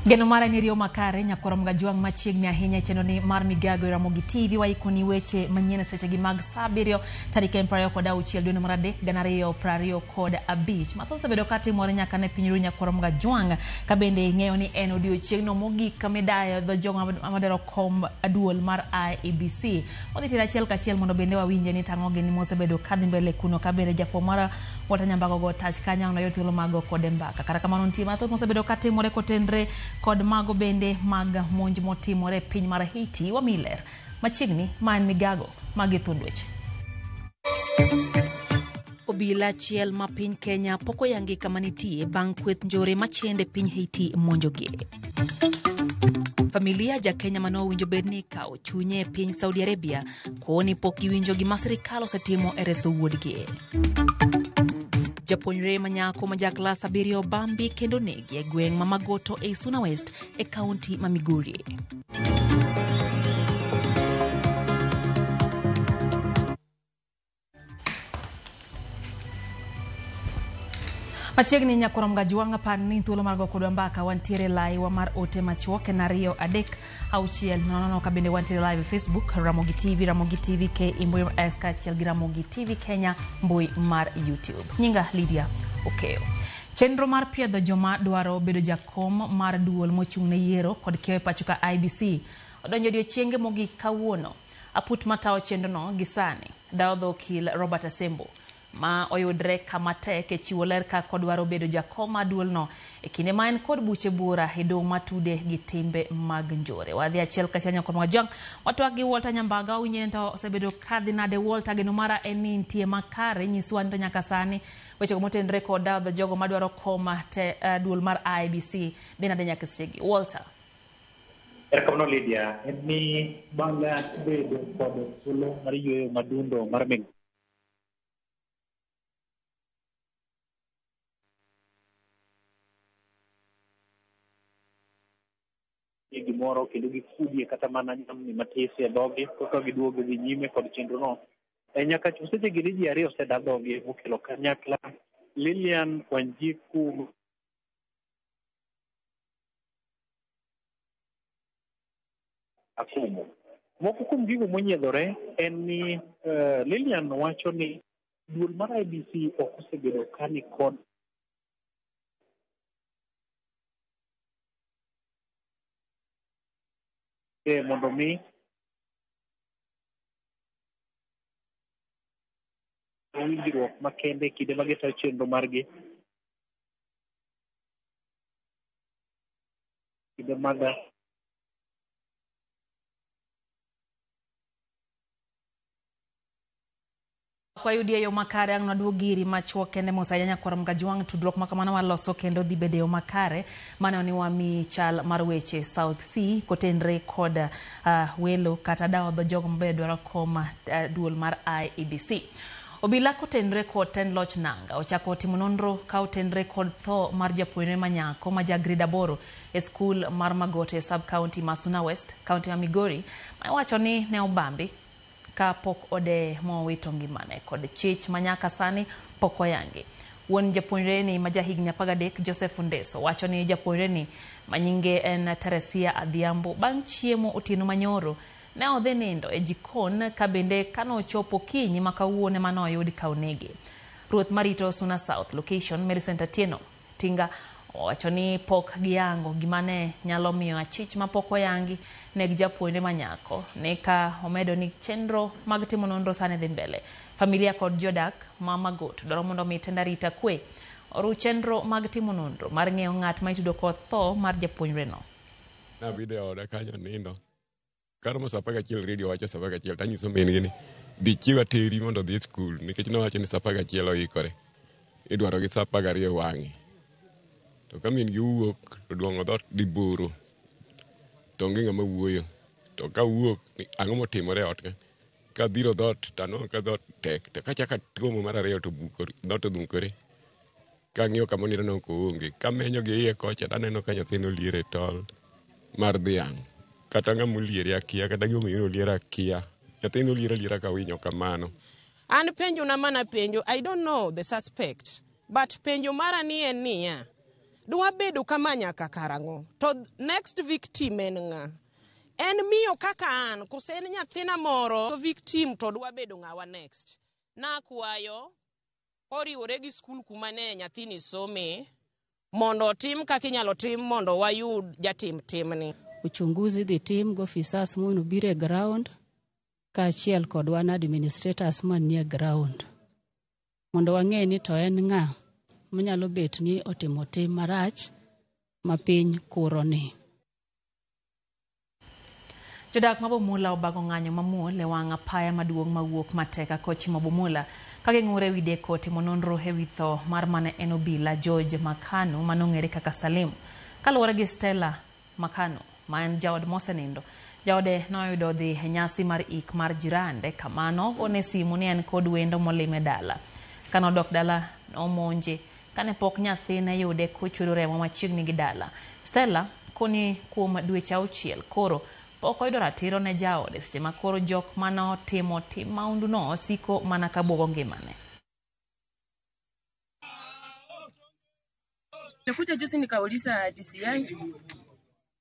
Geno mara ni riyo makare nyakwar Mgajwang' machiegni ahinya e chenro ni mar Migago e Ramogi TV waikoni weche manyien e sechegi mag saa abiriyo tarik en 26 dwe mar 3 2025. Mathoth osebedo ka timore nyaka ne piny ru nyakwar Mgajwang' ka bende ing'eyo ni en odiochieng'no mogik midayo dho jogo madwaro kom duol mar IEBC. Wadhi tero achiel kachiel mondo bende wawinje ni tang'o gini mosebedo kadhi mbele kuno ka bende jafwambo mara Walter Nyambago go tach kanyo ang' noyud thuolo mag go kode mbaka. Kata kamano nitie mathoth mosebedo katimore kotenre kod mago bende mag monj motimore e piny mar Haiti. Wamiyi ler machiegni ma en migago magi thuond weche. Obila achiel ma piny Kenya pok oyangi kama nitie bang' kweth njore machende piny Haiti monjogi. Familia ja Kenya mane owinjo bed ni ikawo chunye e piny Saudi Arabia koni pok giwinjo gima sirikal osetimo e reso wuodgi. Japuonjre ma nyako ma ja klas abiriyo obambi kendo negi e gweng' ma Magoto ei Suna West e kaunti ma Migori. Machiegni nyakwar Mgajwang' apar ni thuolo mar go kodwa mbaka wantiere laiwa mar ote machuok en 2 3 6 0 0 ka bende wantiere live e Facebook Ramogi TV, Ramogi TV K e mbui mar X kaachiel gi Ramogi TV Kenya mbui mar YouTube. Nyinga Lydia Okeyo. Chenro mar piedho joma dwaro bedo jakom mar duol mochung' ne yiero kod kiewo e pacho ka IEBC odonjo odiochienge mogik kawuono. Aput matawo chenrono gi sani dawo dho okil Robert Asembo ma oyudre kama tek e chiwo ler kaka odwaro bedo jakom mar duolno e kinde ma en kod buche buora e doho matude gi timbe mag njore. Wadhi achiel kachiel nyaka Mwajwang' watwak gi Walter Nyambaga owinje ni to osebedo kadhi nade Walter, geno mara en ni nitie makare nyiswa ni to nyaka sani wechego motenre kod dawo dho jogo madwaro kom te duol mar IEBC dhi nade nyaka sechegi. Walter. Erokamano Lydia, en ni bang' bedo kod thuolo mar yueyo madundo mar gimoro kendo gikudie kata mana nyamni matis e dhogi koka giduogo dhi nyime kod chenrono. E nyaka chop sechegi ni ji ariyo oseda dhogi mokelo kanyakla Lilian Wanjiku Akumo. Moko kuom gigo monyiedhore en ni Lilian wacho ni duol mar IEBC ok osebedo ka ni kod mondo mi winjruok makende kinde ma gitayo chenro margi kinde mag Kwayudi e yo makare ang' nwaduog iri machuok kende mos ahinya nyakwar Mgajwang' tudruok ma kamano waloso kendo dhi bedo e yo makare mano ni wami chal mar weche South Sea kotenre kod welo kata dawo dho jogo maber dwaro kom duol mar IEBC. Obila kotenre kod tend loch nanga ochako timo nonro ka otenre kod tho mar japuonjre ma nyako ma ja grade 8 e skul mar Magote sub county ma Suna West, county ma Migori, ma iwacho ni ne obambi ka pok odeye mowito ngimane kod chich ma nyaka sani pok oyangi. Wuon japuonjre ni ma jahigni 13 Joseph Ndeso wacho ni japuonjre ni ma nyinge en Teresia Adhiambo bang' chiemo otieno manyoro ne odhi nindo e jikon ka bende kanochopo kinyi ma kawuono ema noyud ka onege. Ruoth marito Suna South location Millicent Atieno Tinga owacho ni pok giyango gima ne nyalo miyo achich mapok oyangi neg japuonjre manyako ne ka omedo ni chenro mag timo nonro sani dhi mbele. Familia kod jodak ma Magot dwaro mondo mi tend arita kwe oru chenro mag timo nonro mar ng'eyo ng'at ma itudo kod tho mar japuonjre no. Nabide e oda kanyo nindo. Karomo saa 11 redio wacho saa 11 tanyiso min gi ni dhi chiw ateri mondo odhi e skul nikech nowacho ni saa 11 oikore. Idwaro gi saa 12 wang'e. To ka min gi owuok to duong'o dhoot diboro to onge ng'ama wuoyo. To ka wuok ni ang'o motimore e ot ka. Kadhiro dhoot to anwang'o ka dhoot tek. To kachako atuomo mar ariyo to bukore, dhoot odhungore. Kang'iyo kama onindo no koonge. Kamenyo gi iye kocha to aneno ka nyathino oliero e tol mar dhiang'. Kata ng'ama oliere akia, kata gimomiyo noliere akia. Nyathino oliero aliera ka winyo kamano. An penjo na mana penjo, I don't know the suspect, but penjo mara ni en niya, Dwa bedo kama nyaka karang'o? To next victim en ng'a? En miyo kaka an, kose en nyathina moro? To victim to dwa bedo ng'awa next? Nakwayo koriwore gi skul kuma ne nyathini some mondo otim kaka inyalo tim mondo wayud jatim timni. Uchunguzi dhi tim gi ofisas mondo obiro e ground kaachiel kod wan administrators manie ground mondo wang'e ni to en ng'a manyalo bet ni otimo tim marach ma piny kuro ni. Jodak ma Bumula obago ng'anyo mamuol e wang' apaya maduong' mawuok Mateka kochimo Bumula ka ging'ur ewi deko timo nonro ewi tho mar mane en obila George Makanu manong'ere kaka Salim. Kaluwore gi Stella Makanu ma en jaod mosenindo, jaode noyudo dhi e nyasi mar ik mar jirande kamano ogone simu ni en kod wendo molime dala. Kanodok dala nomonje kane pok nyathine yude kochwero remo machiegni gi dala. Stella koni kuom dweche 6 koro pok oyudo ratiro ne jaode seche ma koro jok manotimo tim mahunduno siko mana ka buogo ngimane. Nilikuja juzi nikauliza DCI,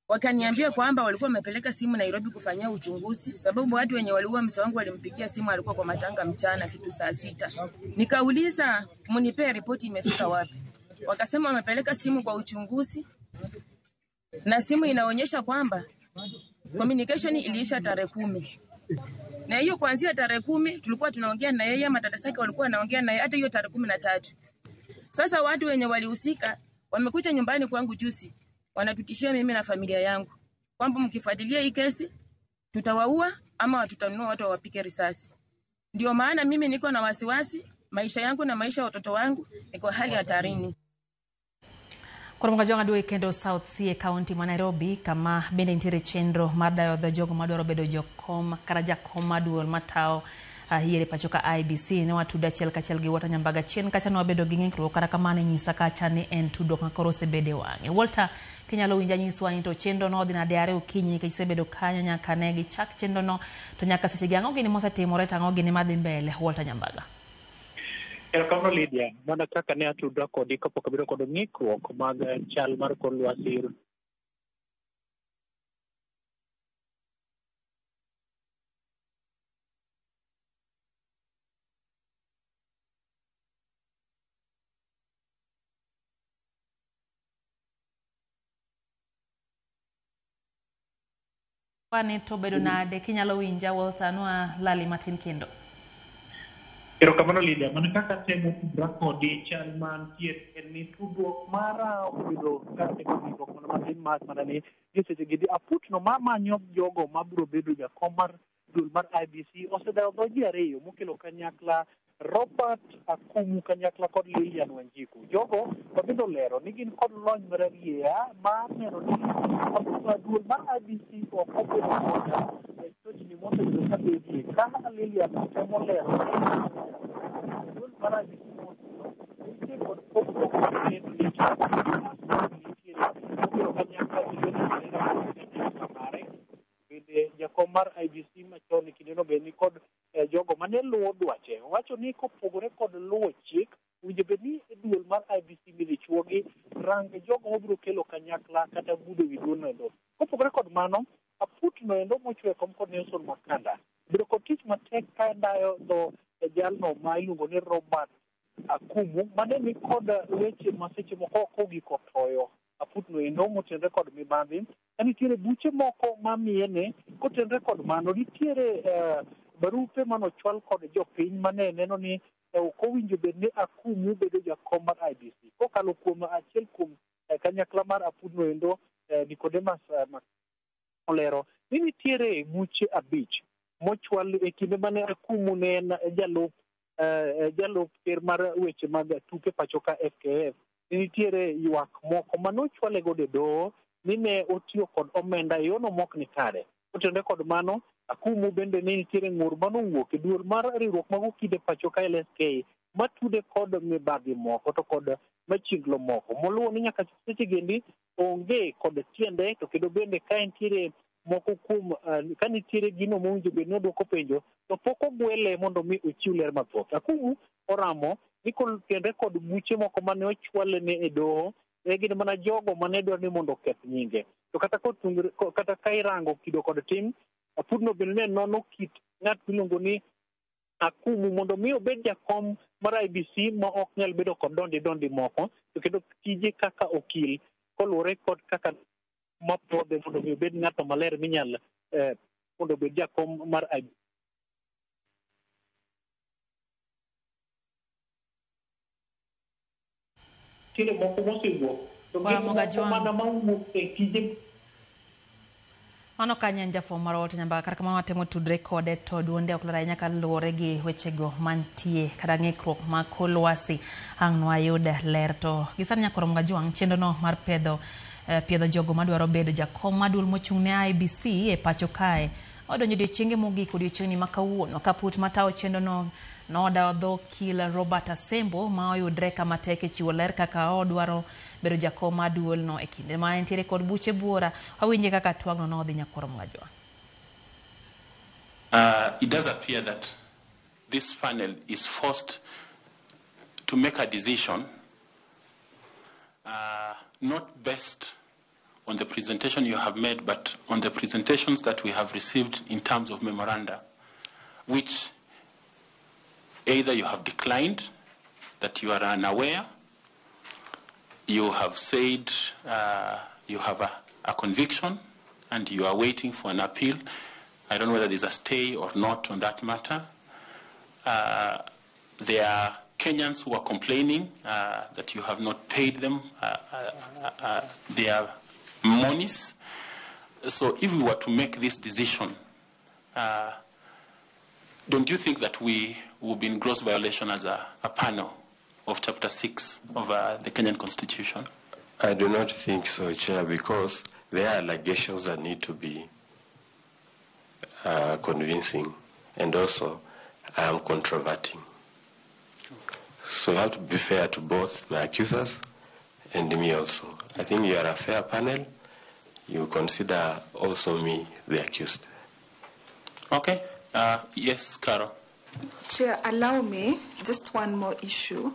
wakaniambia kwamba walikuwa wamepeleka simu Nairobi kufanyia uchunguzi, sababu watu wenye waliua mzee wangu walimpigia simu, alikuwa kwa matanga mchana kitu saa 6. Nikauliza mnipee ripoti imefika wapi, wakasema wamepeleka simu kwa uchunguzi na simu inaonyesha kwamba communication iliisha tarehe 10. Na hiyo kuanzia tarehe 10 tulikuwa tunaongea na yeye, matata zake walikuwa wanaongea na yeye hata hiyo tarehe 13. Sasa watu wenye walihusika wamekuja nyumbani kwangu juzi, wanatutishia mimi na familia yangu kwamba mkifuatilia hii kesi tutawaua ama tutanunua watu wawapige risasi. Ndio maana mimi niko na wasiwasi, maisha yangu na maisha ya watoto wangu iko hali hatarini. Koro mga adwe kendo South C e county ma Nairobi kama bende nitiere chenro mar dayo dho jogo madwaro bedo jokom kata jakom maduol matawo yiero e pacho ka IEBC. Ne watudo achiel kachiel gi Walter Nyambaga chien kacha ne wabedo gi ng'ikruok kata kamano nyisa kacha ni en tudruok ma koro osebedo e wang'e. Walter, kinyalo winja nyiswa ni to chenro no odhi nade are okinyi nikech isebedo kanyo nyaka ne gichak chenro no to nyaka seche gi ang'o gini mosetimore to ang'o gini madhi mbele? Walter Nyambaga. Erokamano Lydia, mana kaka ne atudra kodi kapok abedo kod ng'ikruok mag chal mar kor lwasi. Wane to bedo nade kinyalo winja Walter nwa lali matin kendo. Erokamano Lydia, mana kaka temo tudra kodi chal mantie en ni tudruok mara obedo kaka ng'ikruok mana matin mar mana ni gi seche gi aputno mamanyo jogo mabiro bedo jakom mar duol mar IEBC osedayo dho ji ariyo mokelo kanyakla Robert Akumu kanyakla kod Lilian Wanjiku. Jogo mabende olero ni gin kod lony mararieya mar neno ni duol mar IEBC ok obedo kod chochni mosebedo ka bedie. Ka Lilian temo lero duol mar IEBC nitie kod pogruok nitiere mokelo kanyakla mare. Bende jakom mar IEBC machon e kindeno bende ni kod jogo mane luwo dwache. Owacho ni kopogore kod luwo chik, owinjo bed ni duol mar IEBC midhi chuogi rang jogo mabiro kelo kanyakla kata gudo ewi duolno endo. Kopogore kod mano, aputno endo mochwe kom kod Nelson Makanda bedo kod tich matek ka ndayo dho jalno ma iluongo ni Robert Akumu mane ni kod weche ma seche moko ok ogik otoyo aputno endo motenre kod mibadhi. Ka nitiere buche moko mamiyene kotenre kod mano, nitiere barupe manochwal kod jopiny mane neno ni ok owinjo bed ni Akumu bedo jakom mar IEBC kokalo kuom achiel kuom kanyakla mar apudno endo Nicodemus olero ni nitiere buche 5 mochwal e kinde mane Akumu ne en jalup ker mar weche mag tuke pacho ka FKF. Nitiere ywak moko manochwale godo e doho ni ne otiyo kod omenda e yono mok ni kare. Kotenore kod mano, Akumu bende ne nitiere ng'ur manowuok e duol mar riwruok mag okinde pacho ka LSK matude kod mibadhi moko to kod machinglo moko moluwo ni nyaka seche gendi onge kod tiende to kendo bende ka nitiere moko kuom ka nitiere gino mowinjo bed ni odwoko penjo to pok ogwele mondo mi ochiw ler mathoth. Akumu oramo ni kotenore kod buche moko mane ochwalene e doho Gin mana jogo mane dwaro ni mondo oketh nyinge. To kata kata ka irango kido kod tim, pudno bende ne nono kit ng'at miluongo ni Akumu mondo mi obed jakom mar IEBC ma ok nyal bedo kod dondi dondi moko, to kendo tije kaka okil koluwore kod kaka mapuodhe mondo mi obed ng'ato maler minyal mondo obed jakom mar IEBC. Tiende moko mosewuok to gin moko mana mawuok e tije. Mano kanyo en jafwambo mar Walter Nyambaka. Kata kamano watemo tudre kode to duonde ok ler ahinya kaluwore gi wechego mantie kata ng'ikruok ma kor lwasi. Ang' nwayud ler to gisani nyaka rom gajwang' chenro no mar pedho piedho jogo madwaro bedo jakom mar duol mochung' ne IEBC e pacho kae odonjo odiochienge mogik odiochieng'ni ma kawuono. Kaput matayo chenro no nodawo dho okil Robert Asembo ma oyudre kama tek e chiwo ler kaka odwaro bedo jakom mar duol no e kinde ma entiere kod buche buora. Wawinje kaka twagno nodhi nyakwar Mgajwa. It does appear that this panel is forced to make a decision not based on the presentation you have made, but on the presentations that we have received in terms of memoranda, which either you have declined, that you are unaware, you have said you have a conviction and you are waiting for an appeal. I don't know whether there's a stay or not on that matter. There are Kenyans who are complaining that you have not paid them their monies. So if we were to make this decision, don't you think that we will be in gross violation as a panel of Chapter 6 of the Kenyan Constitution? I do not think so, Chair, because there are allegations that need to be convincing, and also I am controverting. So you have to be fair to both my accusers and me also. I think you are a fair panel. You consider also me the accused. Okay. Yes, Carol. Chair, allow me just one more issue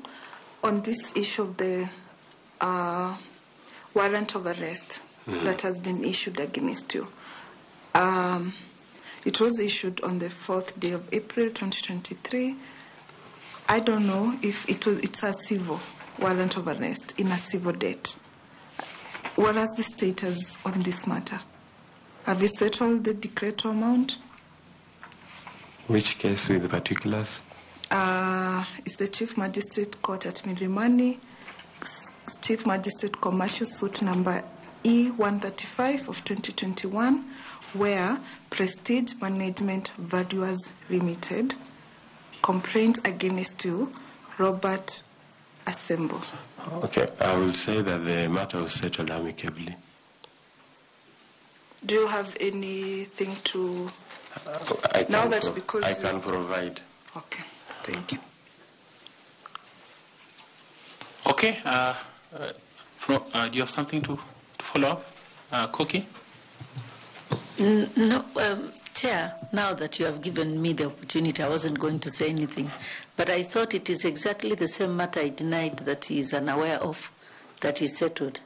on this issue of the warrant of arrest that has been issued against you. It was issued on the 4th day of April 2023. I don't know if it's a civil warrant of arrest in a civil date. What is the status on this matter? Have you settled the decreto amount? Which case with the particulars? It's the Chief Magistrate Court at Milimani, Chief Magistrate Commercial Suit number E135 of 2021, where Prestige Management Valuers Limited complaints against you, Robert Asembo. Okay, I will say that the matter was settled amicably. Do you have anything to... I now can that because I can provide. Okay, thank you. Okay, do you have something to follow up, Koki? No, Chair, now that you have given me the opportunity, I wasn't going to say anything. But I thought it is exactly the same matter I denied that he is unaware of, that he settled.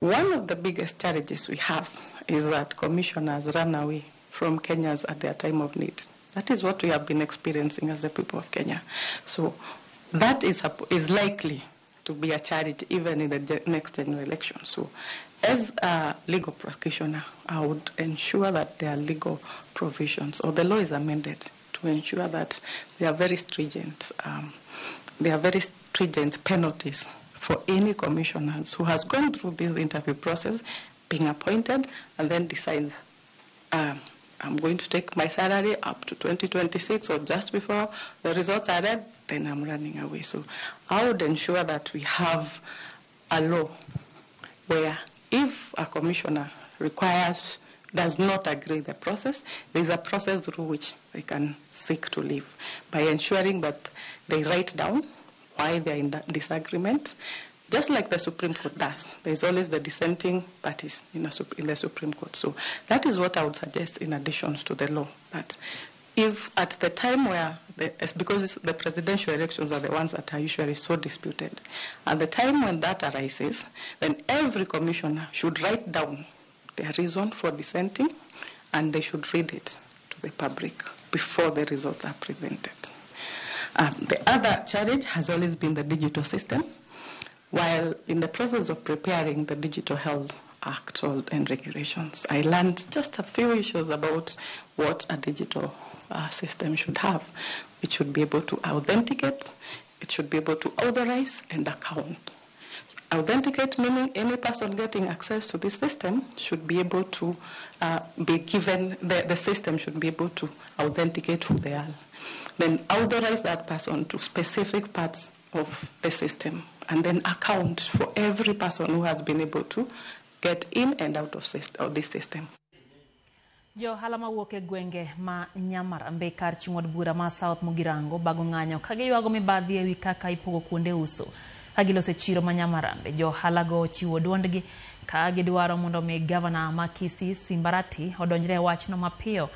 One of the biggest challenges we have is that commissioners run away from Kenyans at their time of need. That is what we have been experiencing as the people of Kenya. So that is likely to be a challenge even in the next general election. So as a legal practitioner, I would ensure that there are legal provisions, or the law is amended to ensure that there are very stringent, penalties for any commissioners who has gone through this interview process, being appointed, and then decides, I'm going to take my salary up to 2026 or just before the results are read, then I'm running away. So I would ensure that we have a law where if a commissioner does not agree the process, there's a process through which they can seek to leave by ensuring that they write down why they're in disagreement, just like the Supreme Court does. There's always the dissenting parties in the Supreme Court. So that is what I would suggest in addition to the law, that If at the time where, because the presidential elections are the ones that are usually so disputed, at the time when that arises, then every commissioner should write down their reason for dissenting and they should read it to the public before the results are presented. The other challenge has always been the digital system. While in the process of preparing the Digital Health Act and regulations, I learned just a few issues about what a digital system should have. It should be able to authenticate, it should be able to authorize and account. Authenticate meaning any person getting access to this system should be able to be given, the system should be able to authenticate who they are. Then authorize that person to specific parts of the system, and then account for every person who has been able to get in and out of this system. Jo ohala mawuok e gwenge ma Nyamarambe kar chung' od bura ma South Mugirango bago ng'anyo ka giywago mibadhi ewi kaka ipogo kuonde uso. Ka giloso e chiro ma Nyamarambe, jo ohalago ochiwo duondgi ka gidwaro mondo mi gavana ma Kisii Simba Arati odonjre e wachno mapiyo,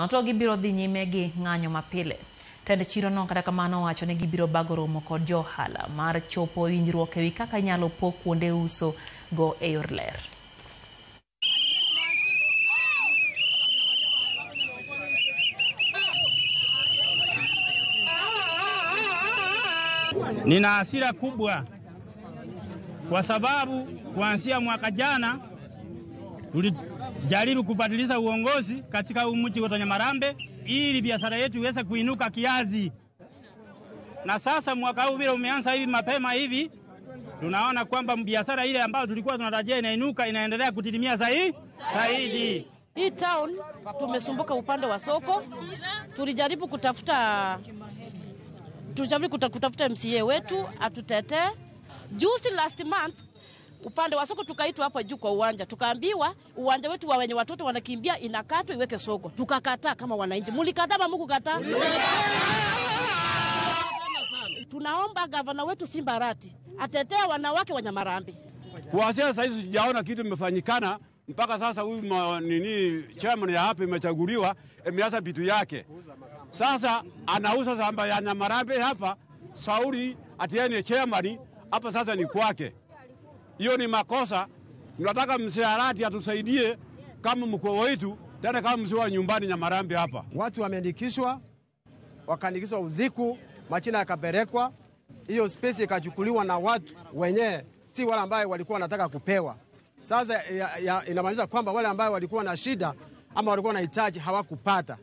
to gibiro dhi nyime gi ng'anyo mapile. Tend chirono kata kamano owacho ni gibiro bago romo kod jo ohala mar chopo winjruok ewi kaka inyalo pog kuonde uso go e yor ler. Nina hasira kubwa kwa sababu kuanzia mwaka jana tulijaribu kubadilisha uongozi katika huu mji wa Nyamarambe ili biashara yetu iweze kuinuka kiazi. Na sasa mwaka huu vile umeanza hivi mapema hivi, tunaona kwamba biashara ile ambayo tulikuwa tunatarajia inainuka inaendelea kutitimia zaidi. Hii town tumesumbuka upande wa soko. Tulijaribu kutafuta MCA wetu atutetee. Juzi last month upande wa soko tukaitwa hapa juu kwa uwanja, tukaambiwa uwanja wetu wa wenye watoto wanakimbia inakatwa iweke soko. Tukakataa kama wananchi. Mlikataa ama mkukataa? Tunaomba gavana wetu Simba Arati atetee wanawake wa Nyamarambe. Kuanzia sasa hizi sijaona kitu imefanyikana mpaka sasa. Huyu nini chairman ya hapa imechaguliwa, imeanza vitu yake. Sasa anauza shamba ya Nyamarambe hapa, Sauli atieni chairman hapa sasa ni kwake. Hiyo ni makosa. Tunataka Mzee Arati atusaidie kama mkoa wetu, tena kama mzee wa nyumbani Nyamarambe hapa. Watu wameandikishwa, wakaandikishwa usiku, machina yakapelekwa, hiyo space ikachukuliwa na watu wenyewe, si wale ambao walikuwa wanataka kupewa. Sasa inamaanisha kwamba wale ambao walikuwa na shida ama walikuwa wanahitaji hawakupata.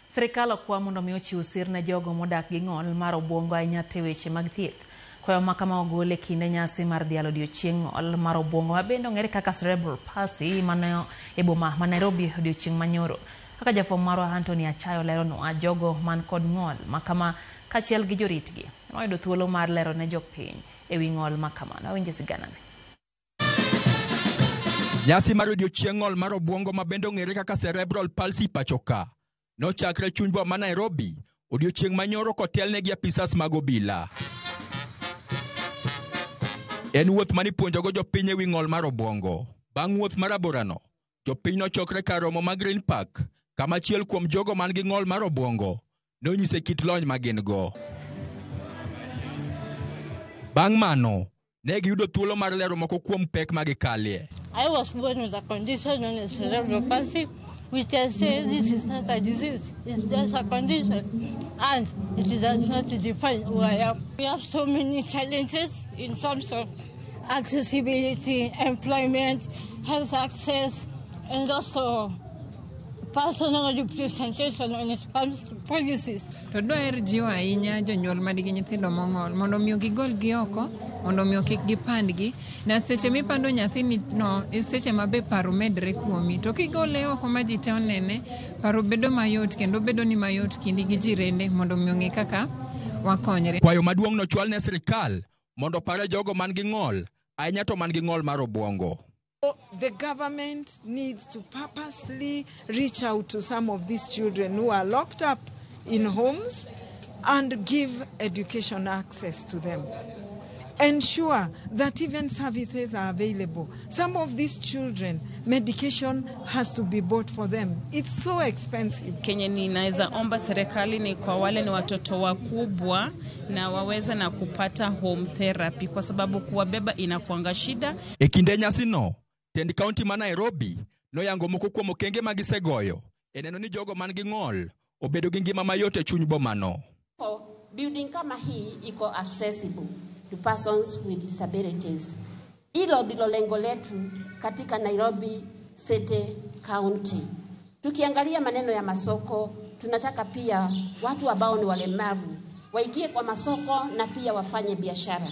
Sirikal okwa mondo mi ochiw sir ne jogo modak gi ng'ol mar obuongo ahinya te weche mag thieth. Kwayo ma kama ogol e kinde nyasi mar dhialo odiochieng' ng'ol mar obuongo ma bende ong'ere kaka cerebral palsy mano e boma ma Nairobi odiochieng' manyoro. Kaka jafwambo marwa Anthony Achayo leronwa, jogo man kod ng'ol ma kama kaachiel gi joritgi noyudo thuolo mar lero ne jopiny ewi ng'ol ma kamano. Awinje siganane. Nyasi mar odiochieng' ng'ol mar obuongo ma bende ong'ere kaka cerebral palsy pachoka nochakre chuny boma ma Nairobi odiochieng' manyoro kotelne gi apisas mag obila. En wuoth manipuonjogo jopiny ewi ng'ol mar obuongo. Bang' wuoth mar aborano, jopiny nochokre kar romo ma Green Park, kama achiel kuom jogo man gi ng'ol mar obuongo nonyise kit lony ma gin go. Bang' mano, ne giyudo thuolo mar lero moko kuom pek ma gikalie. I was born with a condition known as cerebral palsy, which I say this is not a disease, it's just a condition, and it does not define who I am. We have so many challenges in terms of accessibility, employment, health access, and also personal representation when it comes to policies. To dwaher jiwo ahinya jonyuol manigi nyithindo mong'ol mondo omiyo gigol gi oko, mondo omiyo kik gipandgi. Na seche mipando nyathini no, e seche ma be paro medre kuomi. To kigole oko ma ji te onene, paro bedo mayot kendo bedo ni mayot kindi gi jirende mondo omiyo ng'e kaka wakonyre. Kwayo maduong' nochwal ne sirikal mondo opare jogo man gi ng'ol, ahinya to man gi ng'ol mar obuongo. The government needs to purposely reach out to some of these children who are locked up in homes and give education access to them. Ensure that even services are available. Some of these children, medication has to be bought for them. It's so expensive. Kenye ninaweza omba serikali ni kwa wale ni watoto wakubwa na waweze na kupata home therapy, kwa sababu kuwabeba inakuanga shida. E kinde nyasino, tend kaunti ma Nairobi noyango moko kuom okenge ma gisegoyo e neno ni jogo man gi ng'ol obedo gi ngima mayot e chuny bomano. Building kama hii iko accessible to persons with disabilities. Hilo ndilo lengo letu katika Nairobi City County. Tukiangalia maneno ya masoko, tunataka pia watu ambao ni walemavu waingie kwa masoko na pia wafanye biashara.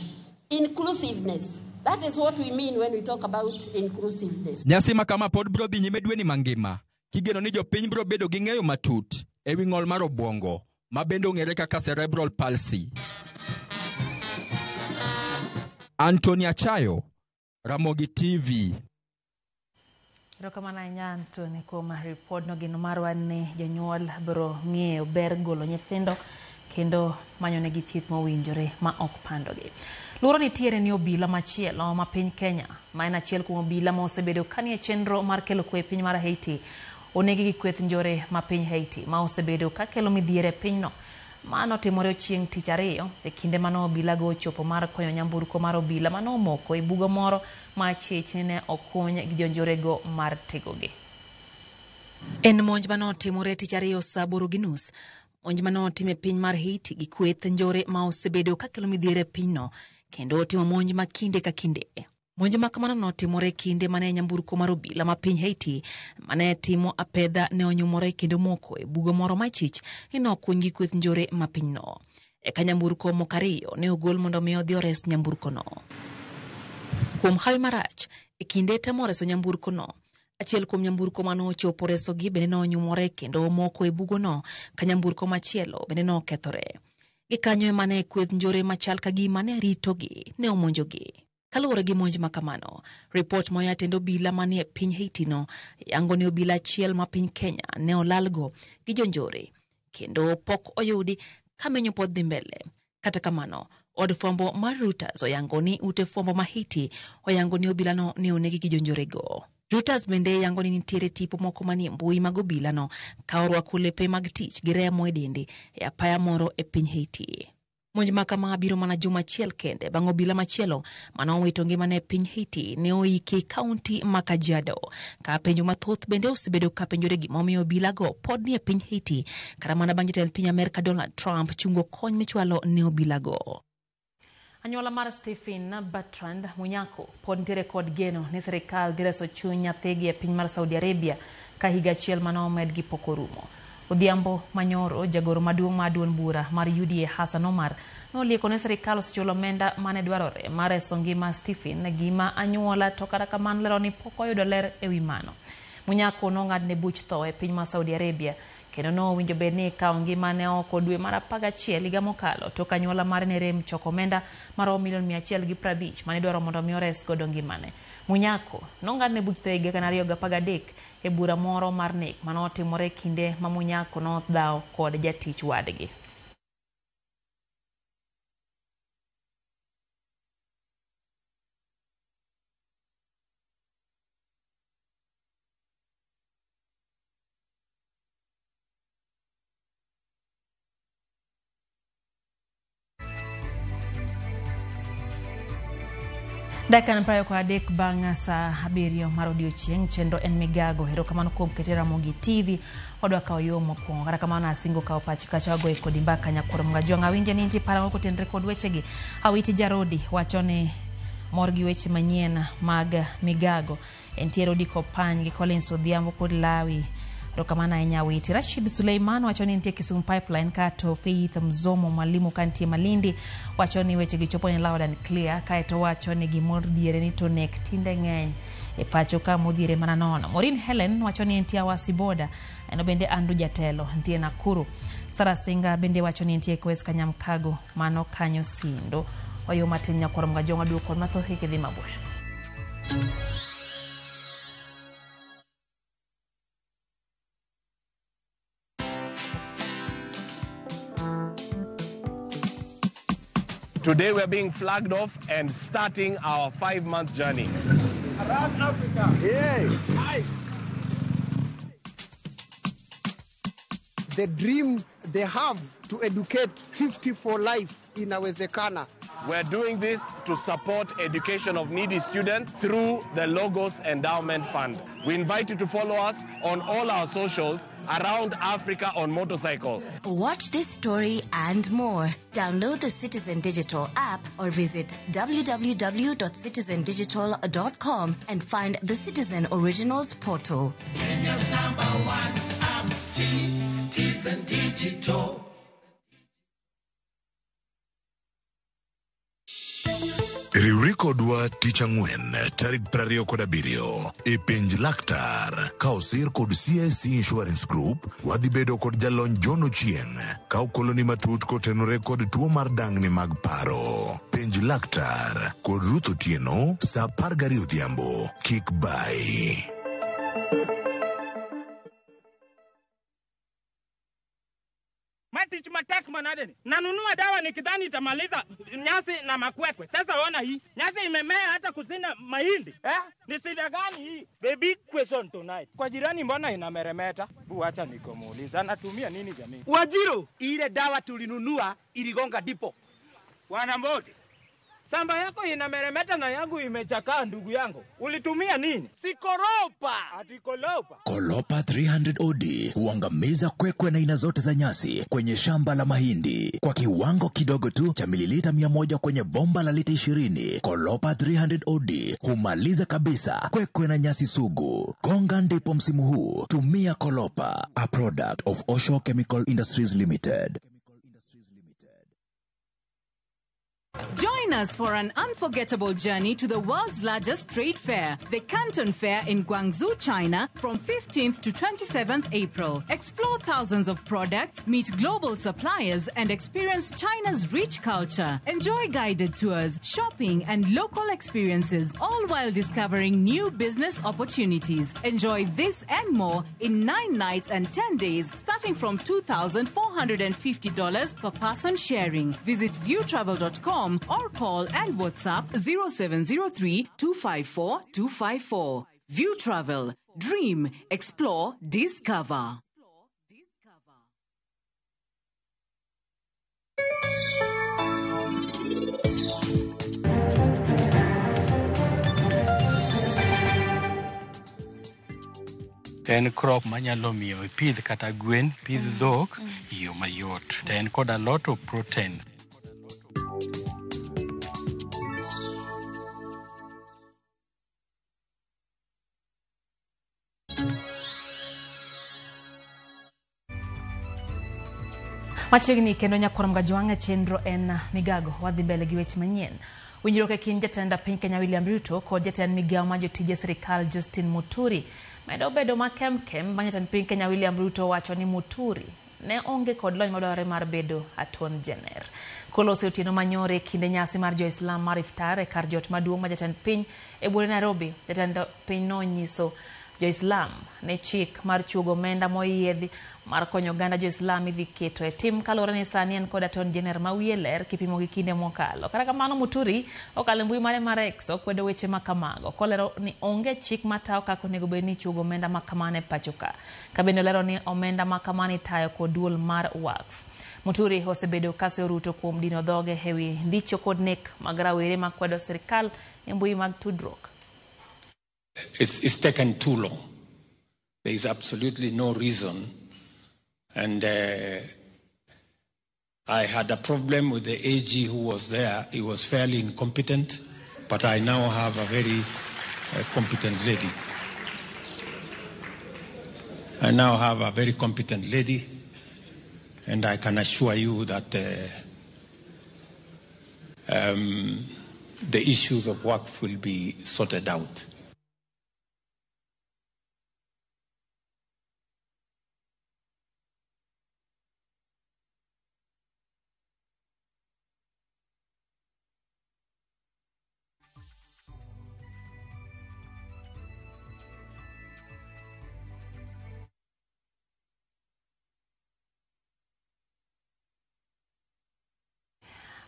Inclusiveness. That is what we mean when we talk about inclusiveness. Nyasi ma kama pod biro dhi nyime dweni mangima kigeno ni jopiny biro bedo gi ng'eyo matut ewi ng'ol mar obwongo ma bende ong'ere kaka cerebral palsy. Anthony Achayo, Ramogi TV. Erokamano ahinya Anthony kuom ripodno. Geno marwa ni jonyuol biro ng'eyo ber golo nyithindo kendo manyonegi thieth mowinjore ma ok pandogi. Luoro nitiere ni obila machielo ma piny Kenya, ma en achiel kuom obila ma osebedo kanie chenro mar kelo kwe e piny mar Haiti, onegi gi kweth njore ma piny Haiti ma osebedo ka kelo midhiero e pinyno. Mano timore chieng' tich ariyo e kinde mane obilago ochopo mar konyo nyamburko mar obila mane omoko e bugo moro ma chich ni ne okuny gi jonjorego mar tegogi. En monj mane otimore tich ariyo saa 8:30. Monj mane otim e piny mar Haiti gi kweth njore ma osebedo ka kelo midhiero e pinyno kendo otimo monj ma kinde ka kinde. Monj ma kamano notimore kinde mane nyamburko mar obila ma piny Haiti mane timo apedha ne onyumore kendo moko e bugo moro machich ni nokuny gi kweth njore ma pinyno. Eka nyamburko moko ariyo ne ogol mondo mi odhi ores nyamburkono. Kuom hawi marach, e kinde temo reso nyamburkono, achiel kuom nyamburko mane ochopo resogi bende nonyumore kendo omoko e bugono ka nyamburko machielo bende nokethore. Gikanyo ema ne kweth njore machal ka gima ne ritogi ne omonjogi. Kaluwore gi monj ma kamano, ripot moya tend obila manie piny Haiti no yango ni obila achiel ma piny Kenya ne olalgo gi jonjore kendo pok oyudi ka menyo pod dhi mbele. Kata kamano, od fwambo mar Reuters oyango ni ute fwambo ma Haiti oyango ni obilano ne onegi gi jonjorego. Reuters bende yango ni nitiere tipo moko manie mbui mag obilano ka orwako lepe mag tich gi remo e dende e apaya moro e piny Haiti. Monj ma kama biro mana juma achiel kende bang' obila machielo mane owito ngimane e piny Haiti ne oiki e kaunti ma Kajiado. Ka penjo mathoth bende osebedo ka penjore gimomiyo obilago pod nie piny Haiti kata mana bang' jatend piny Amerka Donald Trump chungo kony michwalo ne obilago. Anyuola mar Stephen Bertrand Munyako pod nitiere kod geno ni sirikal dhi reso chuny nyathigi e piny mar Saudi Arabia ka higa achiel mane omedgi pok orumo. Odhiambo Manyoro, jagoro maduong' mar duond bura mar UDA Hassan Omar, nolieko ne sirikal osechulo omenda mane dwarore mar reso ngima Stephen gima anyuola to kata kamano lero ni pok oyudo ler ewi mano. Munyako nong'adne buch tho e piny mar Saudi Arabia kendo nowinjo bed ni ikawo ngimane oko dwe mar 11 higa mokalo tok anyuola mare ne rem choko omenda maromo milion 150 mane idwaro mondo mi ores godo ngimane. Munyako nong'adne buch tho e higa 2013 e bura moro mar nek manotimore kinde ma Munyako nodhawo kod jatich wadgi. Dakika 23 bang' saa 7 mar odiochieng', chenro en migago. Erokamano kuom kete Ramogi TV. Wadwa kawo yo mokwongo. Kata kamano asingo kawo pachi kacha wagoye kodi mbaka nyakwar Mgajwang'. Awinje ni nitie paro kotenre kod wechegi. Awiti Jarodi wacho ni mor gi weche manyien mag migago. Entiere Odi Kopany gi Collins Odhiambo kod Lawi. Erokamano ahinya Awiti. Rashid Suleiman wacho ni nitie Kisumu Pipeline kato Faith Mzomo mwalimu kantie Malindi wacho ni weche gi chopo ni loud and clear kaeto wacho ni gimodhiere ni to nek tinde ng'eny e pacho ka modhiere mana nono. Maureen Helen wacho ni entie Awasi Boda eno bende Andrew Jatelo nitie Nakuru. Sarah Singa bende wacho ni entie Kwes Kanyamkago mano kanyo Sindo. Wayo matin nyakwar Mgajwang' aduok kod mathoth kik idhi mabor. Today we're being flagged off and starting our 5-month journey. Around Africa. Yay. Hi. The dream they have to educate 50 for life inawezekana. We're doing this to support education of needy students through the Logos Endowment Fund. We invite you to follow us on all our socials around Africa on motorcycle. Watch this story and more. Download the Citizen Digital app or visit www.citizendigital.com and find the Citizen Originals portal. Kenya's number one app, Citizen Digital. Riwri kodwa tich ang'wen tarik 27 e penj laktar ka osir kod CIC Insurance Group. Wadhi bedo kod jalony John Ochieng ka okoloni matut kotenore kod tuo mar dangni mag paro. Penj laktar kod Ruth Otieno sa 12 odhiambo. Kik bai. Matich matek manadeni. Nanunua dawa nikidhani itamaliza nyasi na makwekwe. Sasa ona hii. Nyasi imemea hata kusina mahindi. Eh? Ni shida gani hii? The big question tonight. Kwa jirani mbona inameremeta? Bu acha nikomuuliza. Anatumia nini jamii? Wajiro, ile dawa tulinunua iligonga dipo. Wanambodi. Samba yako inameremeta na yangu imechakaa ndugu yangu. Ulitumia nini? Sikoropa. Ati kolopa. Kolopa 300 OD huangamiza kwekwe na aina zote za nyasi kwenye shamba la mahindi kwa kiwango kidogo tu cha mililita 100 kwenye bomba la lita 20. Kolopa 300 OD humaliza kabisa kwekwe na nyasi sugu. Gonga ndipo msimu huu. Tumia Kolopa, a product of Osho Chemical Industries Limited. Join us for an unforgettable journey to the world's largest trade fair, the Canton Fair in Guangzhou, China, from 15th to 27th April. Explore thousands of products, meet global suppliers, and experience China's rich culture. Enjoy guided tours, shopping, and local experiences, all while discovering new business opportunities. Enjoy this and more in 9 nights and 10 days, starting from $2,450 per person sharing. Visit viewtravel.com or call and WhatsApp 0703 254 254. View Travel. Dream, explore, discover. En crop manyalo miyo ipidh kata gwen, pidh dhok e yo mayot. To en kod a lot of protein. Machiegni kendo nyakwar Mgajwang' chenro en migago. Wadhi mbele gi weche manyien. Winjruok e kind jatend piny Kenya William Ruto kod jatend migawo mar jotije sirikal Justin Muturi medo bedo makemkem bang' jatend piny Kenya William Ruto wacho ni Muturi ne onge kod lony madwarore mar bedo Attorney General. Kolose otieno manyore kinde nyasi mar jo-Islam mar iftar e kar jot maduong' ma jatend piny e buore Nairobi, jatend piny nonyiso jo-Islam ne chik mar chuogo omenda moyiedhi mar konyo oganda jo-Islam idhi keto e tim kaluwore ni sani en kod Attorney General ma wiye ler kipimo gi kinde mokalo. Kata kamano Muturi okalo e mbui mare mar X okwedo weche ma kamago kolero ni onge chik matayo kaka onego bed ni ichuogo omenda ma kamano e pacho ka. Ka bende olero ni omenda ma kamano itayo kod duol mar Waqf. Muturi osebedo kaseo Ruto kuom dino dhoge ewi ndicho kod nek mag rawere makwedo sirikal e mbui mag tudruok. It's taken too long. There is absolutely no reason. And I had a problem with the AG who was there. He was fairly incompetent, but I now have a very competent lady. I now have a very competent lady, and I can assure you that the issues of work will be sorted out.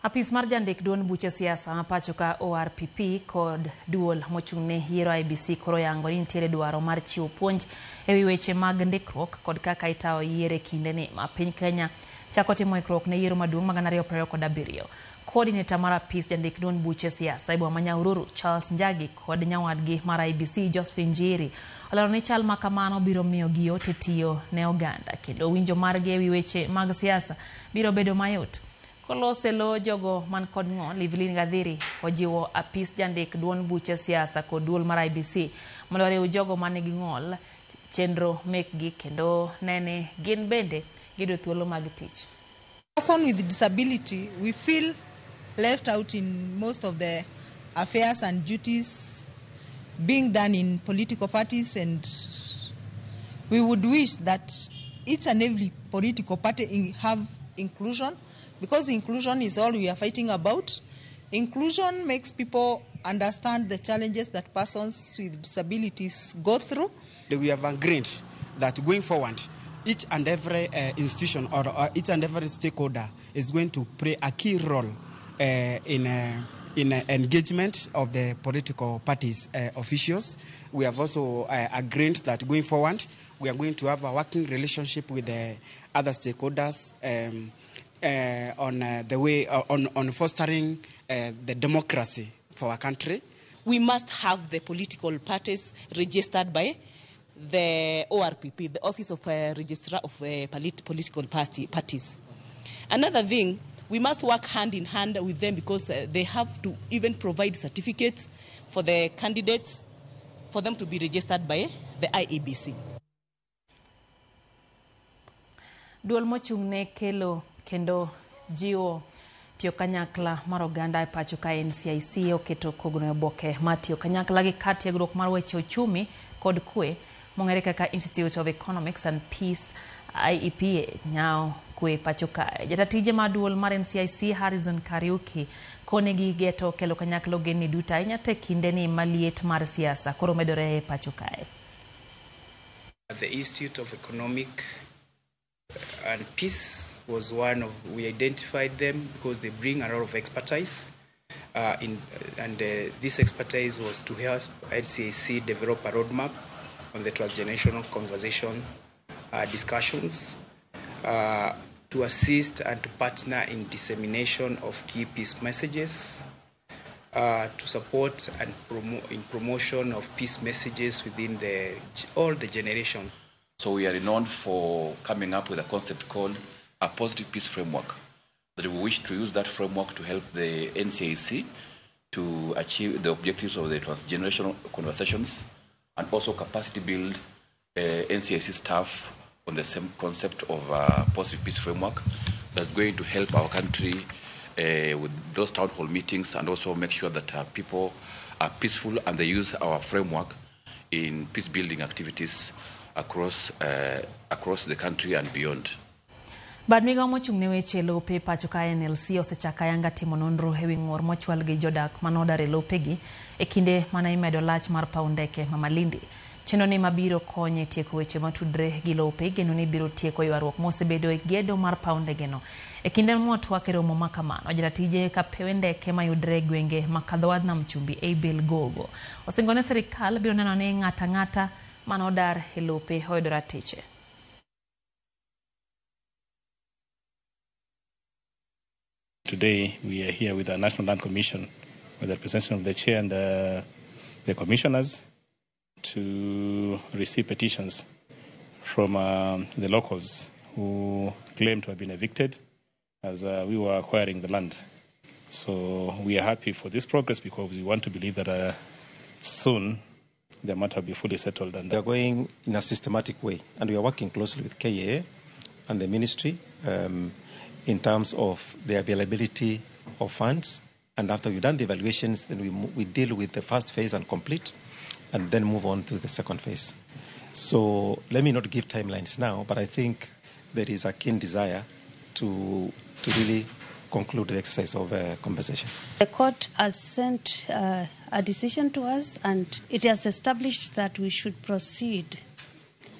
Apis mar jandik duond buche siasa ma pacho ka ORPP kod duol mochung'ne yiero IEBC koro yango ni nitiere dwaro mar chiwo puonj ewi weche mag ndikruok kod kaka itayo yiero e kindeni ma piny Kenya chako timo ikruok ne yiero maduong' mag 2027. Coordinator mar apis jandik duond buche siasa e boma ma Nyahururu Charles Njagi kod nyawadgi mar IEBC Josephine Njiri olero ni chal ma kamano biro miyo giyote tiyo ne oganda kendo winjo margi ewi weche mag siasa biro bedo mayot. Kolose lo jogo man kod ng'ol, Evelyn Gathiri ojiwo apis jandik duond buche siasa kod duol mar IEBC mondo oriw jogo manigi ng'ol chenro mekgi kendo nene gin bende giyudo thuolo mag tich. Person with disability, we feel left out in most of the affairs and duties being done in political parties, and we would wish that each and every political party have inclusion, because inclusion is all we are fighting about. Inclusion makes people understand the challenges that persons with disabilities go through. We have agreed that going forward, each and every institution or each and every stakeholder is going to play a key role in engagement of the political parties officials. We have also agreed that going forward, we are going to have a working relationship with the other stakeholders on the way on fostering the democracy for our country. We must have the political parties registered by the ORPP, the Office of Registrar of Political Parties. Another thing, we must work hand in hand with them, because they have to even provide certificates for the candidates for them to be registered by the IEBC. Duol mochung'ne kelo kendo jiwo tiyo kanyakla mar oganda e pacho ka NCIC oketo kogno e oboke mar tiyo kanyakla gi kar tiegruok mar weche uchumi kod kwe mong'ere kaka Institute of Economics and Peace IEPA nyao kwe pacho kae. Jatatije mar duol mar NCIC Harrison Kariuki konegi geto kelo kanyakla ogendni duto ahinya te kindeni maliet mar siasa koro medore e pacho kae. The Institute of Economic and Peace was one of, we identified them because they bring a lot of expertise, and this expertise was to help NCIC develop a roadmap on the transgenerational conversation discussions, to assist and to partner in dissemination of key peace messages, to support and in promotion of peace messages within all the generation. So we are renowned for coming up with a concept called a positive peace framework, that we wish to use that framework to help the NCIC to achieve the objectives of the transgenerational conversations, and also capacity build NCIC staff on the same concept of a positive peace framework that's going to help our country with those town hall meetings, and also make sure that people are peaceful and they use our framework in peace building activities across the country and beyond. Bad migao mochung'ne weche lope pacho ka NLC osechako ayanga timo nonro ewi ng'ur mochwal gi jodak manodar e lopegi e kinde mane imedo lach mar paw ndeke ma Malindi. Chenro ni mabiro konyo e tieko weche matudre gi lope igeno ni biro tieko ywaruok mosebedo e gedo mar paw ndegeno. E kinde motwak e romo ma kamano, jaratije kapewe ndeke mayudre e gwenge ma Kadhowadh Nam Chumbi Abel Gogo osingo ne sirikal biro neno ni ng'ata ng'ata manodar e lope oyudo ratiche. Today we are here with the National Land Commission, with the representation of the chair and the commissioners, to receive petitions from the locals who claim to have been evicted as we were acquiring the land. So we are happy for this progress, because we want to believe that soon the matter will be fully settled. And we are going in a systematic way, and we are working closely with KAA and the ministry in terms of the availability of funds. And after we've done the evaluations, then we deal with the first phase and complete, and then move on to the second phase. So let me not give timelines now, but I think there is a keen desire to really conclude the exercise of compensation. The court has sent a decision to us, and it has established that we should proceed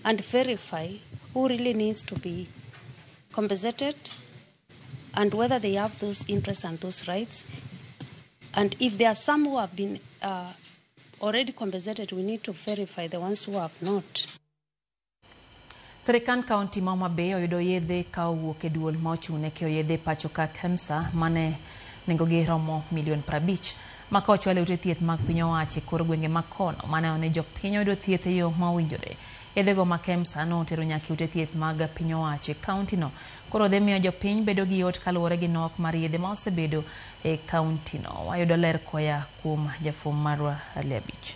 and verify who really needs to be compensated and whether they have those interests and those rights. And if there are some who have been already compensated, we need to verify the ones who have not. Sirikand kaunti ma Homa Bay oyudo yedhe ka owuok e duol ma ochung' ne keyo yedhe pacho ka KEMSA mane nengogi romo milion 50 maka ochwal e ute thieth mag piny owacho e kor gwenge ma kono maneno ni jopiny oyudo thieth e yo ma owinjore. Yedhego ma KEMSA notero nyaka e ute thieth mag piny owacho e kaunti no. Koro dhi miyo jopiny bedo gi yot kaluwore gi nok mar yedhe ma osebedo e kaunti no. Wayudo ler koya kuom jafwambo marwa Ali Abich.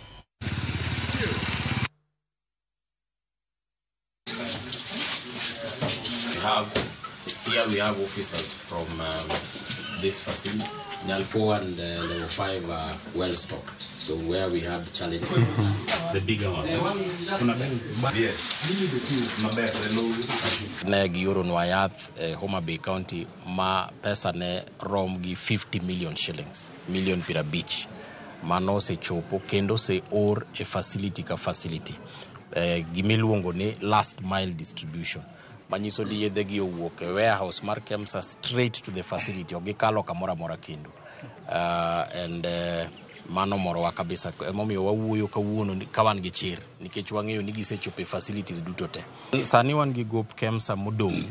Here we have officers from this facility. Nyal 4 and level 5 are well stocked. So where we had challenge. The bigger one. Yes. Ne gioronwa yath e Homa Bay County ma pesa ne rom gi 50 million shillings, million 50. Mano osechopo kendo oseor e facility ka facility. Gimiluongo ni last mile distribution. Manyiso ni yedhe gi owuok e warehouse mar KEMSA straight to the facility, ok gikalo kamoro amora kendo. And mano morowa kabisa, emomiyo wawuoyo kawuono ka wan gi chir nikech wang'eyo ni gisechopo e facilities duto te. Sani wan gi gop KEMSA modong'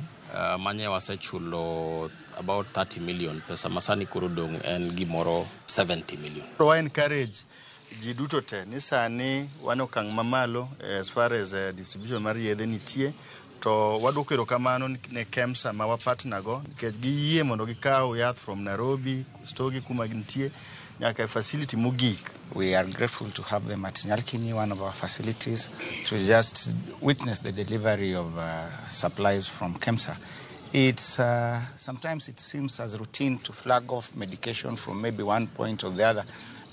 manye wasechulo about 30 million, pesa ma sani koro dong' en gimoro 70 million. Wa encourage ji duto te ni sani wan e okang' mamalo as far as distribution mar yedhe nitie, to waduoko erokamano ne KEMSA ma wa partner go nikech giyie mondo gikaw yath from Nairobi, store gi kuma gintie nyaka e facility mogik. We are grateful to have them at Nyalkinyi, one of our facilities, to just witness the delivery of supplies from KEMSA. It's sometimes it seems as routine to flag off medication from maybe one point or the other,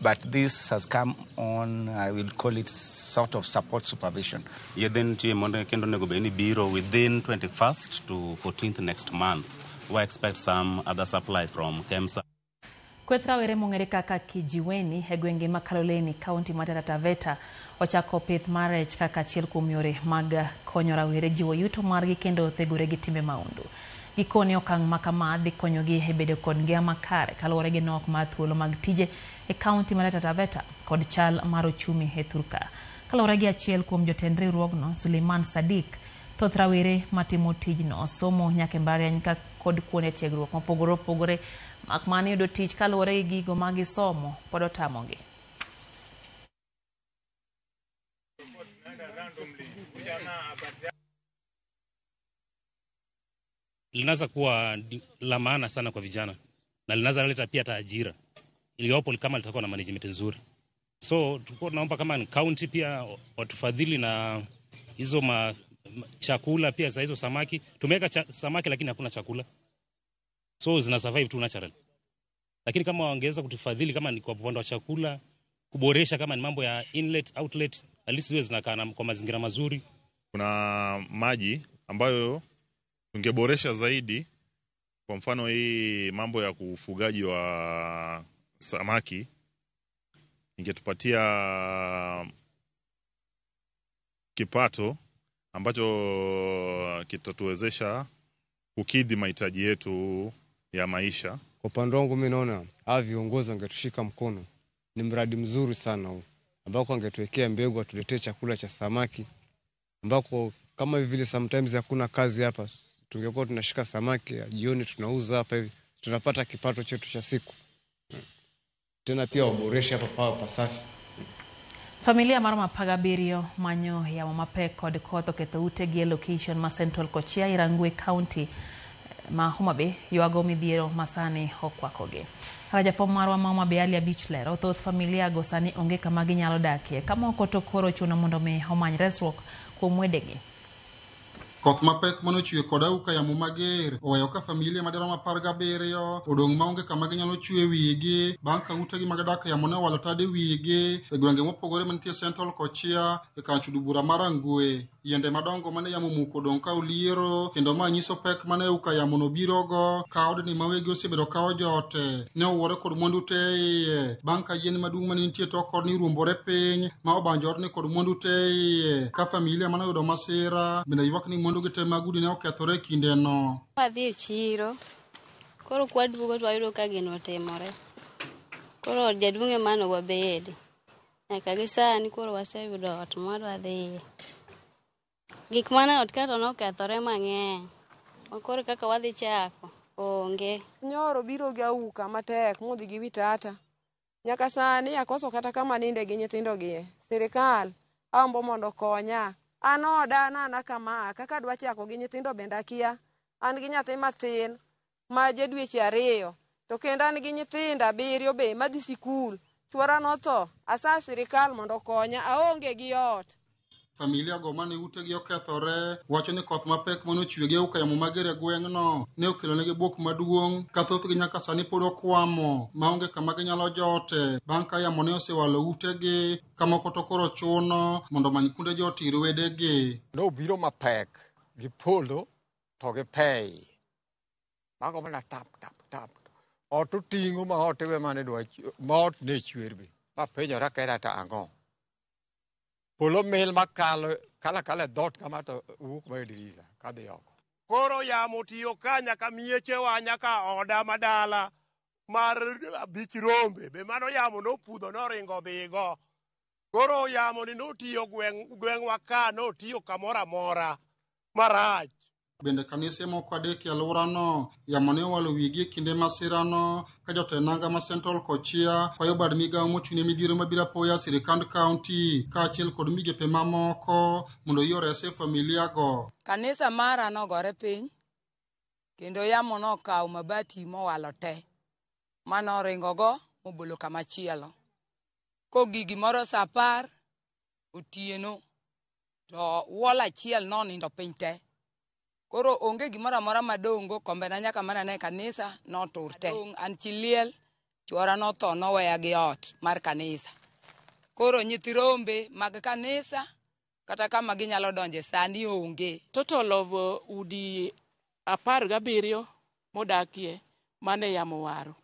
but this has come on, I will call it sort of support supervision. Yedhe nitie mondo kendo onego bed ni biro within 21st to 14th next month. We expect some other supply from KEMSA. Kweth rawere mong'ere kaka Kijiweni e gwenge ma Kaloleni, kaunti ma Taita Taveta ochako pith mar rech kaka achiel kuom yore mag konyo rawere jiwo yuto margi kendo thegore gi timbe mahundu. Gikone okang' ma kama dhi konyogi e bedo kod ngima makare kaluwore gi nok mar thuolo mag tije e kaunti ma Taita Taveta kod chal mar ochumi e thurka. Kaluwore gi achiel kuom jotend riwruogno, Suleiman Sadik, thoth rawere matimo tijno somo nyaka e mbalariany kod kuonde tiegruok mopogore opogore mak mana yudo tich kaluwore gi gigo ma gisomo pod otamogi. Linaweza kuwa la maana sana kwa vijana na linaweza leta pia hata ajira iliyopo kama litakuwa na management nzuri. So tulikuwa tunaomba kama ni county pia watufadhili na hizo chakula pia za hizo samaki. Tumeweka samaki lakini hakuna chakula, so zina survive tu natural. Lakini kama wangeweza kutufadhili kama ni kwa upande wa chakula, kuboresha kama ni mambo ya inlet, outlet, at least ziwe zinakaa kwa mazingira mazuri. Kuna maji ambayo tungeboresha zaidi, kwa mfano hii mambo ya kufugaji wa samaki ingetupatia kipato ambacho kitatuwezesha kukidhi mahitaji yetu ya maisha. Kwa upande wangu mimi naona hawa viongozi wangetushika mkono. Ni mradi mzuri sana huu, ambako wangetuwekea mbegu, atuletee chakula cha samaki, ambako kama vile sometimes hakuna kazi hapa, tungekuwa tunashika samaki jioni tunauza hapa hivi, tunapata kipato chetu cha siku. Tena pia waboreshe hapa pawa pasafi. Familia mar Mapaga biriyo manyo yamo mapek kod koth oketho utegi e location ma Central Kochia Irangwe County ma Homa Bay ywago midhiero masani okwakogi. Kaka jafwambo marwa ma Homa Bay Ali Abich lero, thoth familia go sani onge kama ginyalo dakie, ka moko to koro ochuno mondo mi omany resruok kuom wedegi. Koth mapek manochwe kod auka yamo mager oweyo ka familia madirom 17 odong' maonge kama ginyalo chwe wigi bang' ka utegi mag dak yamo ne owalo tade wigi e gwenge mopogore mantie Central Kochia e kar chudo bura mar Rangwe. Yiende madongo mane yamo omuko odong' ka oliero kendo ma nyiso pek mane auka yamo no birogo ka odni mawegi osebedo ka ojote ne owuore kod mwandu te iye bang' ka yien maduong' mane nitie tok odni ruombore piny ma obanjo odni kod mwandu te iye ka familia mane oyudo masira bende ywak ni mwandu te mag udi ne okethore e kindeno. Wadhi e chiro, Koro kwaduogo to wayudo ka gino otimore. Koro od jaduong' ema ne wabede. Nyaka gi sani koro waseyudo ot mwadwa dhiye. Gik mane ot ka to nokethore mang'eny. Ma koro kaka wadhi chako onge. Nyoro biro gi auka matek modhi gi wi tata. Nyaka sani akoso kata kama ninde gi nyithindo gie. Sirikal ambo mondo okonya. An oda nana kama kaka adwa chako gi nyithindo bende akia. An gi nyathi mathin ma ja dweche 2 to kendo an gi nyithindo 7 be madhi sikul. Chuora notho, asa sirikal mondo okonya, aonge gi ot. Familia go mane utegi okethore wacho ni koth mapek mane ochwe gi auka yamo mager e gweng'no ne okelonegi buok maduong' ka thothgi nyaka sani pod okwamo maonge kama ginyalo jote bang' ka yamo ne osewalo utegi ka moko to koro chuno mondo omany kuonde jot ir wedegi. Nobiro mapek gi polo to gi pei. Mago mana tap tap tap. Ot oting'o ma ot iwe mane dwa ma ot ne chwer be. Mapenjora kera to ang'o. Polo mil makalo kala kala e dhoot kama to wuok ma e dirisa kadhi oko. Koro yamo tiyo ka nyaka miechewa nyaka oda madala mar 5 rombe be mano yamo nopudho noringo dhigo. Koro yamo ni notiyo gweng'wa ka notiyo kamoro amora marach. Bende kanise moko 3 e alworano yamo ne owalo wigi e kinde masirano ka jotend nanga ma Central Kochia kwayo bad migawo mochung'ne midhiero mabiro apoya sirikand kaunti kaachiel kod migepe mamoko mondo oyie orese familia go. Kanisa mara nogore piny kendo yamo nokawo mabati mowalo te manoringo go mobolo kama chielo. Kogik gimoro saa 10 otieno to wall achiel nonindo piny te. Koro onge gimoro amora madong' kombena nyaka mana ne kanisa notur te. An chi liel, chuora notho noweya gi ot mar kanisa. Koro nyithi rombe mag kanisa kata kama ginyalo donje sani onge. Total of udi 17 modakie mane yamo waro.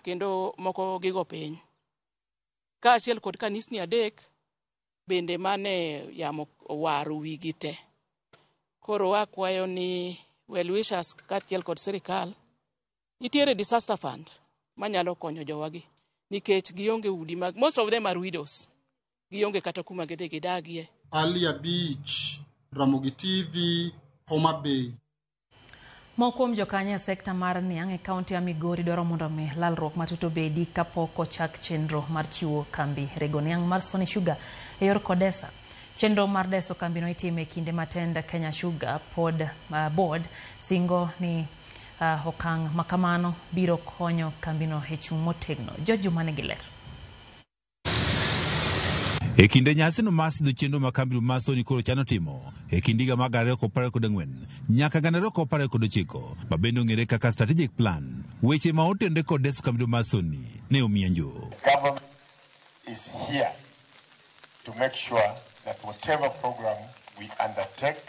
Kendo moko gigo piny. Kaachiel kod kanisni 3 bende mane yamo waro wigi te. Koro wakwayo ni well wishers kaachiel kod sirikal nitiere disaster fund manyalo konyo jowagi nikech gionge udi mag most of them are widows. Gionge kata kuma gidhi gidagie. Ali Abich, Ramogi TV, Homa Bay. Moko kuom jokanyo e sekta mar niang' e kaunti ya Migori dwaro mondo mi lalruok matut obedi kapok ochak chenro mar chiwo kambi rego niang' mar Sony Sugar e yor Kodesa. Chenro mar deso kambino itimo e kinde ma tend Kenya Sugar Board singo ni okang' makamano biro konyo kambino e chung' motegno. George Juma nigi ler. E kinde nyasino mar sidho chenro ma kambino mar Sony koro chano timo e kind higa mar 2024 nyaka 2029 ma bende ong'ere kaka strategic plan, weche ma otenore kod deso kambino mar Sony ne omienjo. Government is here to make sure that whatever program we undertake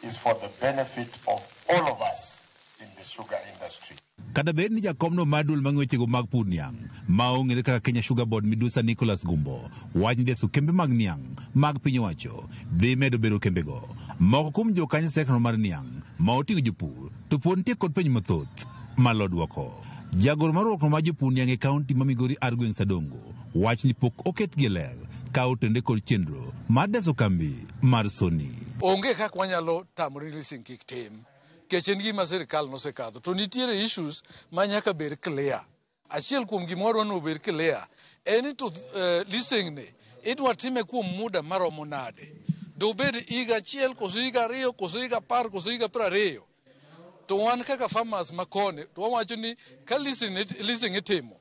is for the benefit of all of us in the sugar industry. Kata bed ni jakomno mar duol mang'iyo wechego mag pur niang' ma ong'ere kaka Kenya Sugar Board Midusa Nicholas Gumbo wach ni deso kembe mag niang' mag piny owacho dhi medo bero kembego. Moko kuom jokanyo sekno mar niang' ma oting'o jopur to pod nitie kod penjo mathoth malo duoko. Jagoro mar riwruok mar jopur niang' e kaunti ma Migori ar gweng' Sadongo wach ni pok oketgi e ler ka otenore kod chenro mar deso kambi mar Sony. Onge kaka wanyalo tamore leasing kik tim. Nikech en gima sirikal nosekadho to nitiere issues ma nyaka bed clear. Achiel kuom gima wadwa ni obed clear en ni to leasing ni idwa time kuom muda maromo nade. Dobed higa 1 koso higa 2 koso higa 10 koso higa 20. To wan kaka farmers makoni to wawacho ni ka leasing itimo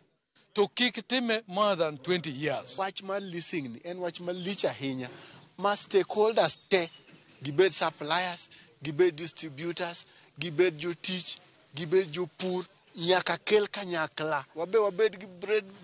to kik time more than 20 years. Wach mar leasing ni en wach malich ahinya ma stakeholders te gibed suppliers, gibed distributors, gibed jotich, gibed jopur, nyaka kel kanyakla. Wabe wabed gi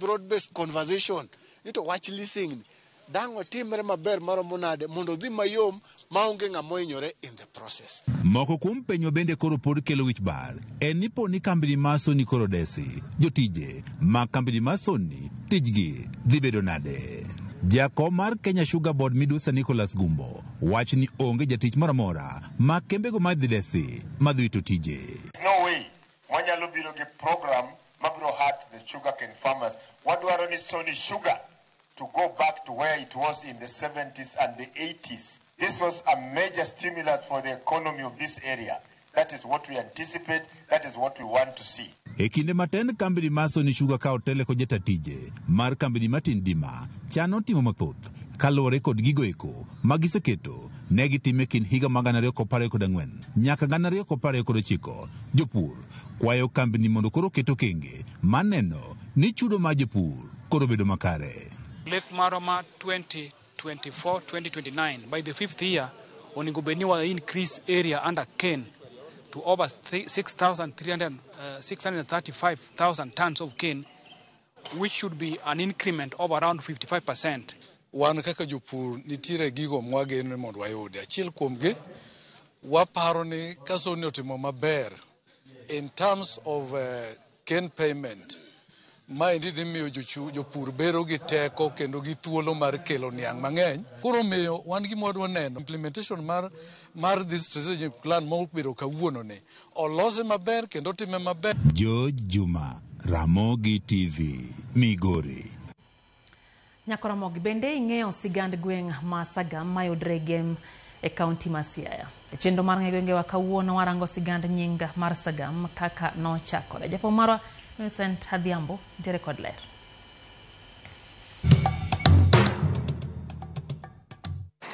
broad based conversation ni to wach leasing ni dang' otimre maber maromo nade mondo odhi mayom maonge ng'ama ohinyore in the process. Moko kuom penjo bende koro pod kelo wich bar en ni po ni kambini mar Sony koro desi, jotije mag kambini mar Sony tijgi dhi bedo nade? Jakom mar Kenya Sugar Board Midusa Nicholas Gumbo wach ni onge jatich moro amora ma kembego madhi desi madhi wito tije. No way. Ginyalo biro gi program mabiro hurt the sugarcane farmers. Wadwaro ni Sony Sugar to go back to where it was in the 70s and the 80s. This was a major stimulus for the economy of this area. That is what we anticipate. That is what we want to see. E kinde matin kambini mar Sony Sugar ka otele kod jata tije mar kambini Martin Dima chano timo mathoth kaluwore kod gigo eko ma giseketo ne gitime kind higa mag 2024 nyaka 2029. Jopur kwayo kambini mondo koro oket okenge mar neno ni chudo mar jopur koro bedo makare. Lek marwa ma 2024-2029 by the fifth year onego bed ni wa increase area under cane to over 6,300, 635,000 tons of cane, which should be an increment of around 55%. Wan kaka jopur nitiere gigo mwageno ni mondo wayudi. Achiel kuomgi waparo ni ka Sony otimo maber in terms of cane payment, maendi dhi miyo jopur bedo gi teko kendo gi thuolo mar kelo niang' mang'eny. Koro miyo wan gima wadwa neno implementation mar this strategic plan mobedo kawuono ni olose maber kendo otime maber. George Juma, Ramogi TV, Migori. Nyakoromogi bende ing'eyo sigand gweng' ma Sagam mayudre Gem e kaunti ma Siaya. E chenro mar ng'e gwengewa kawuono warango sigand nying mar Sagam kaka nochakore. Jafwambo marwa Vincent Adhiambo nitiere kod ler.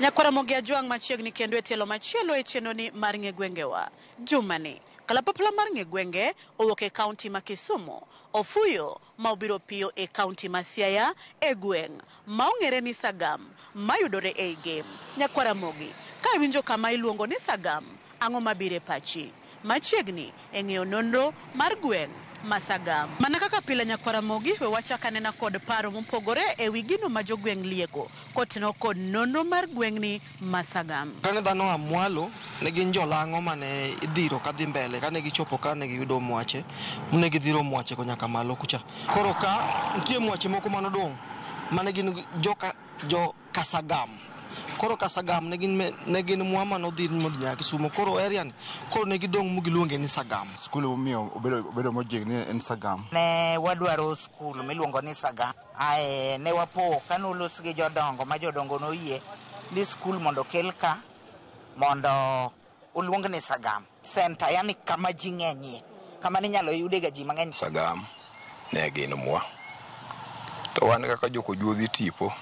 Nyakoromogi Ajwang' machiegni kendo e tielo machielo e chenro ni mar ng'e gwengewa. Jumani, kalapapla mar ng'e gwenge owuok e kaunti ma Kisumu, ofuyo ma obiro piyo e kaunti ma Siaya e gweng' ma ong'ere ni Sagam mayudore ei Gem. Nyakwaramogi, ka iwinjo kama iluongo ni Sagam, ang'o mabiro e pachi? Machiegni e ng'eyo nonro mar gweng' ma Sagam. Mana kaka pile Nyakwaramogi, we wachak anena kod paro mopogore e wi gino ma jogweng' lieko koteno kod nonro mar gweng'ni ma Sagam. Kane dhano oa mwalo, ne gin jolang'o mane idhiro kadhi mbele, kane gichopo ka ne giyudo mwache, ne gidhiro mwache go nyaka malo kucha. Koro ka nitie mwache moko manodong' mane gin jo Kasagam. Koro Kasagam ne gin mwa manodhir modhi nyaka Kisumu. Koro area ni, koro ne gidong' mugiluonge ni Sagam. Skul momiyo obedo mojing ni en Sagam. Ne wadwaro skul miluongo ni Sagam. Ae ne wapo kanolos gi jodongo ma jodongo noyie ni skul mondo okel ka mondo oluong ni Sagam. Center, yani kama ji ng'enyie, kama ninyalo yude ga ji mang'eny. Sagam ne gin mwa. To wan kaka jokojuodhi tipo,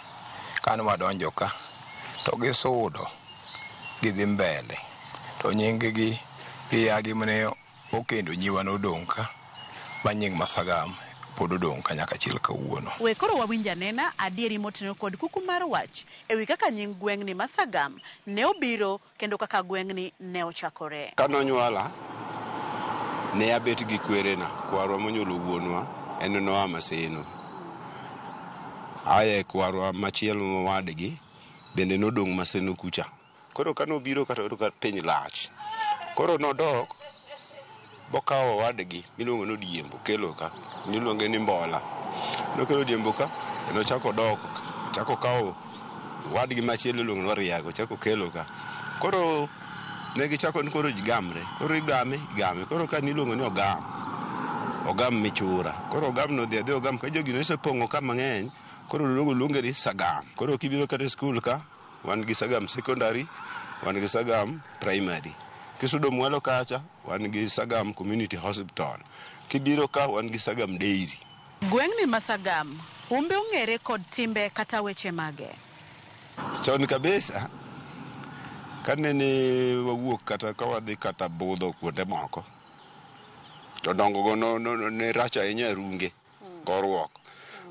kane wadonjo ka, to gisudo gidhi mbele. To nying gi gia gi mane okendo nyiwa nodong' ka, ma nying ma Sagam pod odong' ka nyaka chil kawuono. We koro wawinj anena adieri motenore kod kuku mar wach ewi kaka nying gweng'ni ma Sagam ne obiro kendo kaka gweng'ni ne ochakore. Kanonyuola, ne abet gi kwerena, kwarwa monyuolo wuonwa en noa Maseno. Aye kwarwa machielo mowadgi bende nodong' Maseno kucha. Koro kanobiro kata oyudo ka piny lach. Koro nodok bokawo owadgi miluongo ni Odiembo kelo ka, niluonge ni Mbola. Nokelo Odiembo ka, nochako odok, ochako okawo owadgi machielo iluongo ni Oriago, ochako okelo ka. Koro ne gichako ni koro ji gamre, koro igame, igame. Koro ka niluongo ni Ogam, Ogam Michura. Koro Ogam nodhi adhi Ogam, ka jogi nosepong'o ka mang'eny, koro luonge ni Sagam. Koro kibiro kata e skul ka, wan gi Sagam Secondary, wan gi Sagam Primary. Kisudo mwalo kacha, wan gi Sagam Community Hospital. Kibiro ka, wan gi Sagam Dairy. Gweng'ni ma Sagam, humbe ong'ere kod timbe kata weche mage. Chon kabisa, kanene wawuok kata ka wadhi kata budho kuonde moko, to dongo go ne rach ahinya e runge, goruok.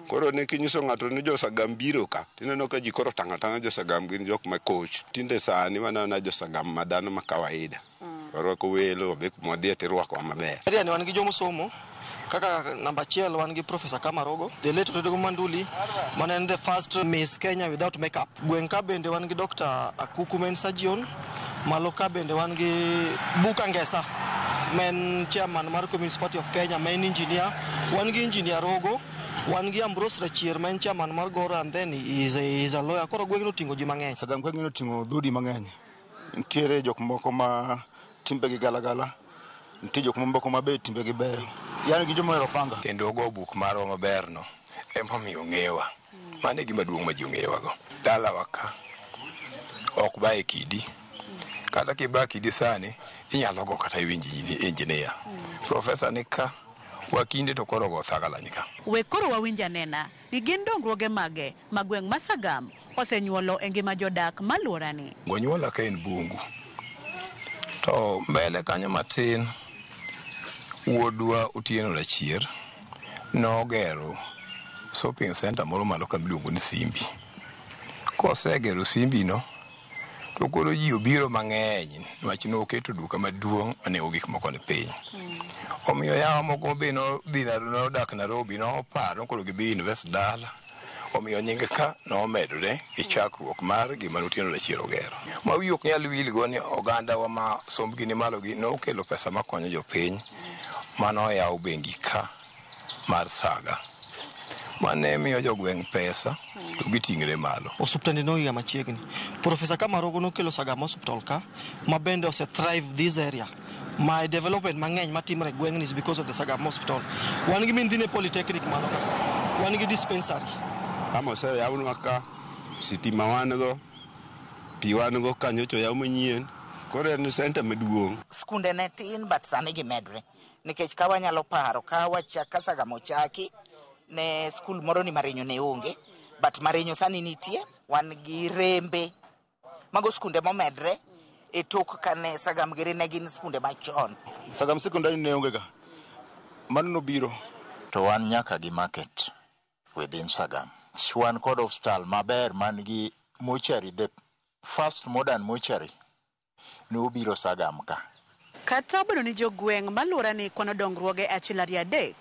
Koro ne kinyiso ng'ato ni jo Sagam biro ka, tineno ka ji koro tang' atang'a jo Sagam gin jok ma koch. Tinde sani waneno jo Sagam ma dhano ma kawaida. Warwako welo, wabe kuma wadhiye tirwakowa maber. Area ni wan gi jomosomo, kaka namba achiel wan gi Professor Kamarogo, the late Otedogo Manduli, mane en the first Miss Kenya without makeup. Gweng' ka bende wan gi Dr. Akuku men surgeon, malo ka bende wan gi Buka Ngesa, men chairman mar Communist Party of Kenya, men engineer, wan gi engineer Rogo, wan gi Ambrose Rachier ma en chairman mar Goro, and then he is a lawyer. Koro gweng'no oting'o ji mang'eny. Sagam gweng'no oting'o dhoudi mang'eny. Nitiere jok moko ma timbegi galagala, Nitie jok mamoko mabe timbegi beyo. Yani gi joma ohero panga. Kendo go buk marwa maberno emomiyo ong'ewa. Mano e gima duong' ma ji ong'ewago. Dalawa ka ok baye kidi. Kata kiba kidi sani, inyalo go kata iwinj engineer. Profesa ni ka, wakinde to koro go thagalany ka. We koro wawinj anena ni gin dongruoge mage ma gweng' ma Sagam osenyuolo e ngima jodak maluorani. Onyuola ka en bungu. To mbele kanyo matin, wuodwa Otieno Rachier nogero shopping center moro malo kama iluongo ni Simbi. Kosegero Simbi no, to koro ji obiro mang'eny niwach noketo duka maduong' manego gik moko ni piny. Omiyo yawa moko be nodhi nodak Nairobi noparo koro gibi invest dala. Omiyo nying ka nomedore gi chakruok mar gima Otieno Rachier ogero. Ma wiyi ok nyal wilgo ni ogandawa ma sombgi ni malo gi nokelo pesa makonyo jopiny manoyawo bengi ka mar Saga. Mane miyo jogweng' pesa to giting're malo. Osuptende nohiga machiegni. Profesa Kamarogo nokelo Sagam Hospital ka, ma bende ose thrive this area. My development mang'eny matimre e gweng'ni is because of the Sagam Hospital. Wan gi Mindhine Polytechnic malo ka. Wan gi dispensary. Kama oseyawnwa ka, sitima wan go, pi wan go ka nyocha oyaw manyien. Koro en center maduong'. Skunde ne tin but sani gimedre nikech ka wanyalo paro ka ka Sagam ochaki ne skul moro ni Marenyo ne onge but Marenyo sani nitie, wan gi Rembe. Mago skunde momedre e tok kane Sagam giri ne gin skunde machon. Sagam Secondary ne onge ga. Mano nobiro. To wan nyaka gi market within Sagam. Wan kod hospital maber man gi mortuary, the first modern mortuary nobiro Sagam ka. Kata obedo ni jogweng' maluorani kwano dongruoge achiel ariyo adek,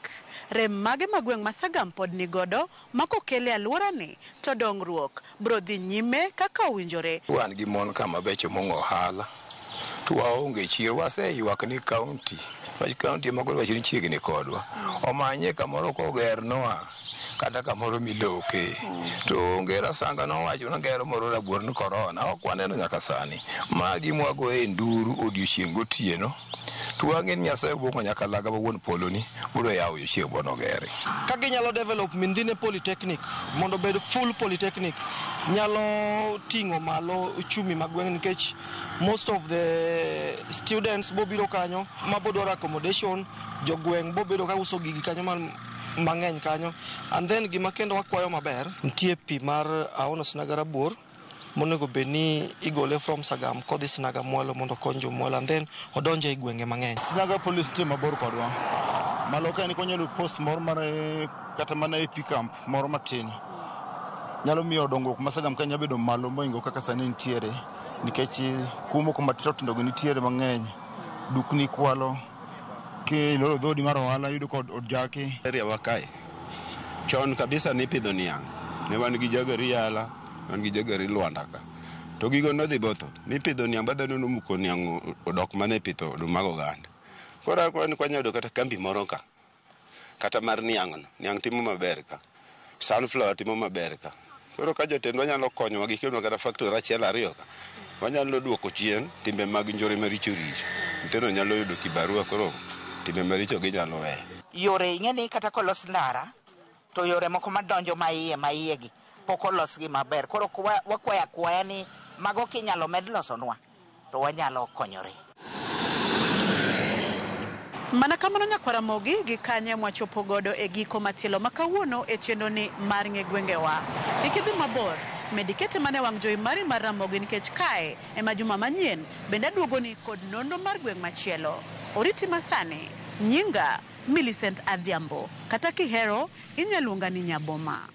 rem mage ma gweng' ma Sagam pod nigodo ma kokele alworani to dongruok biro dhi nyime kaka owinjore. Wan gi mon ka mabecho mong'o ohala to waonge chiro, waseywak ni kaunti, wach kaunti ema koro wacho ni chiegni kodwa. Omanye kamoro kogernwa kata kamoro miloke. To onge Rasanga nowacho ni gero moro rabuor ni korona, ok waneno nyaka sani. Magi mwagoye nduru odiochieng' gotieno. To wang'e ni Nyasaye obong'o nyaka laga ma wuon polo ni biro yawo yo chieng' bono gere. Ka ginyalo develop Mindhine Polytechnic mondo obed full polytechnic, nyalo ting'o malo uchumi mag gweng' nikech most of the students bobiro kanyo ma bodwaro accommodation, jogweng' bobedo ka uso gigi kanyo mang'eny kanyo. And then gima kendo wakwayo maber, nitie pi mar Aono Sinaga Rabuor monego bed ni igole from Sagam kodhi Sinaga Mwalo mondo okony jo Mwalo and then odonje e gwenge mang'eny. Sinaga Police nitie mabor kodwa. Malo ka en konyalo post moro mar kata mana AP camp moro matin. Nyalo miyo dongruok ma Sagam ka nyalo bedo malo mohingo kaka sani nitiere nikech kuo moko matindo tindo gi nitiere mang'eny. Dukni kwalo, kiloro dhodi mar ohala iyudo ka ojaki. Area wa kae chon kabisa nipidho niang'. Ne wan gi jagari yala, wan gi jagari Lwanda ka. To gigo nodhi botho. Nipidho niang' ba dhano nomuko niang' odok mana e pitho oduma gi oganda. Koro akwayo ni kwanyalo yudo kata kambi moro ka, kata mar niang' no. Niang' timo maber ka. Sunflower timo maber ka. Koro ka jotendwa nyalo konyowa gikelonwa kata factory achiel ariyo ka, wanyalo duoko chien timbe mag njore maricho richo. Nyithindo nyalo yudo kibarua koro timbe maricho ginyalo weyo. Yore ing'e ni kata kolos ndara to yore moko madonjo maiye gi pok olosgi maber. Koro wakwayo akwaya ni mago kinyalo med losonwa to wanyalo konyore. Mana kamano nyakwara Ramogi gi kanye mwachopo godo e giko matielo ma kawuono e chenro ni mar ng'e gwengewa. Kik idhi mabor, med ikete mana e wang' jowi mari mar Ramogi nikech kae ema juma manyien bende aduogoni kod nonro mar gweng' machielo. Oriti masani, nyinga Millicent Adhiambo, kata kihero inyalo luonga ni Nyaboma.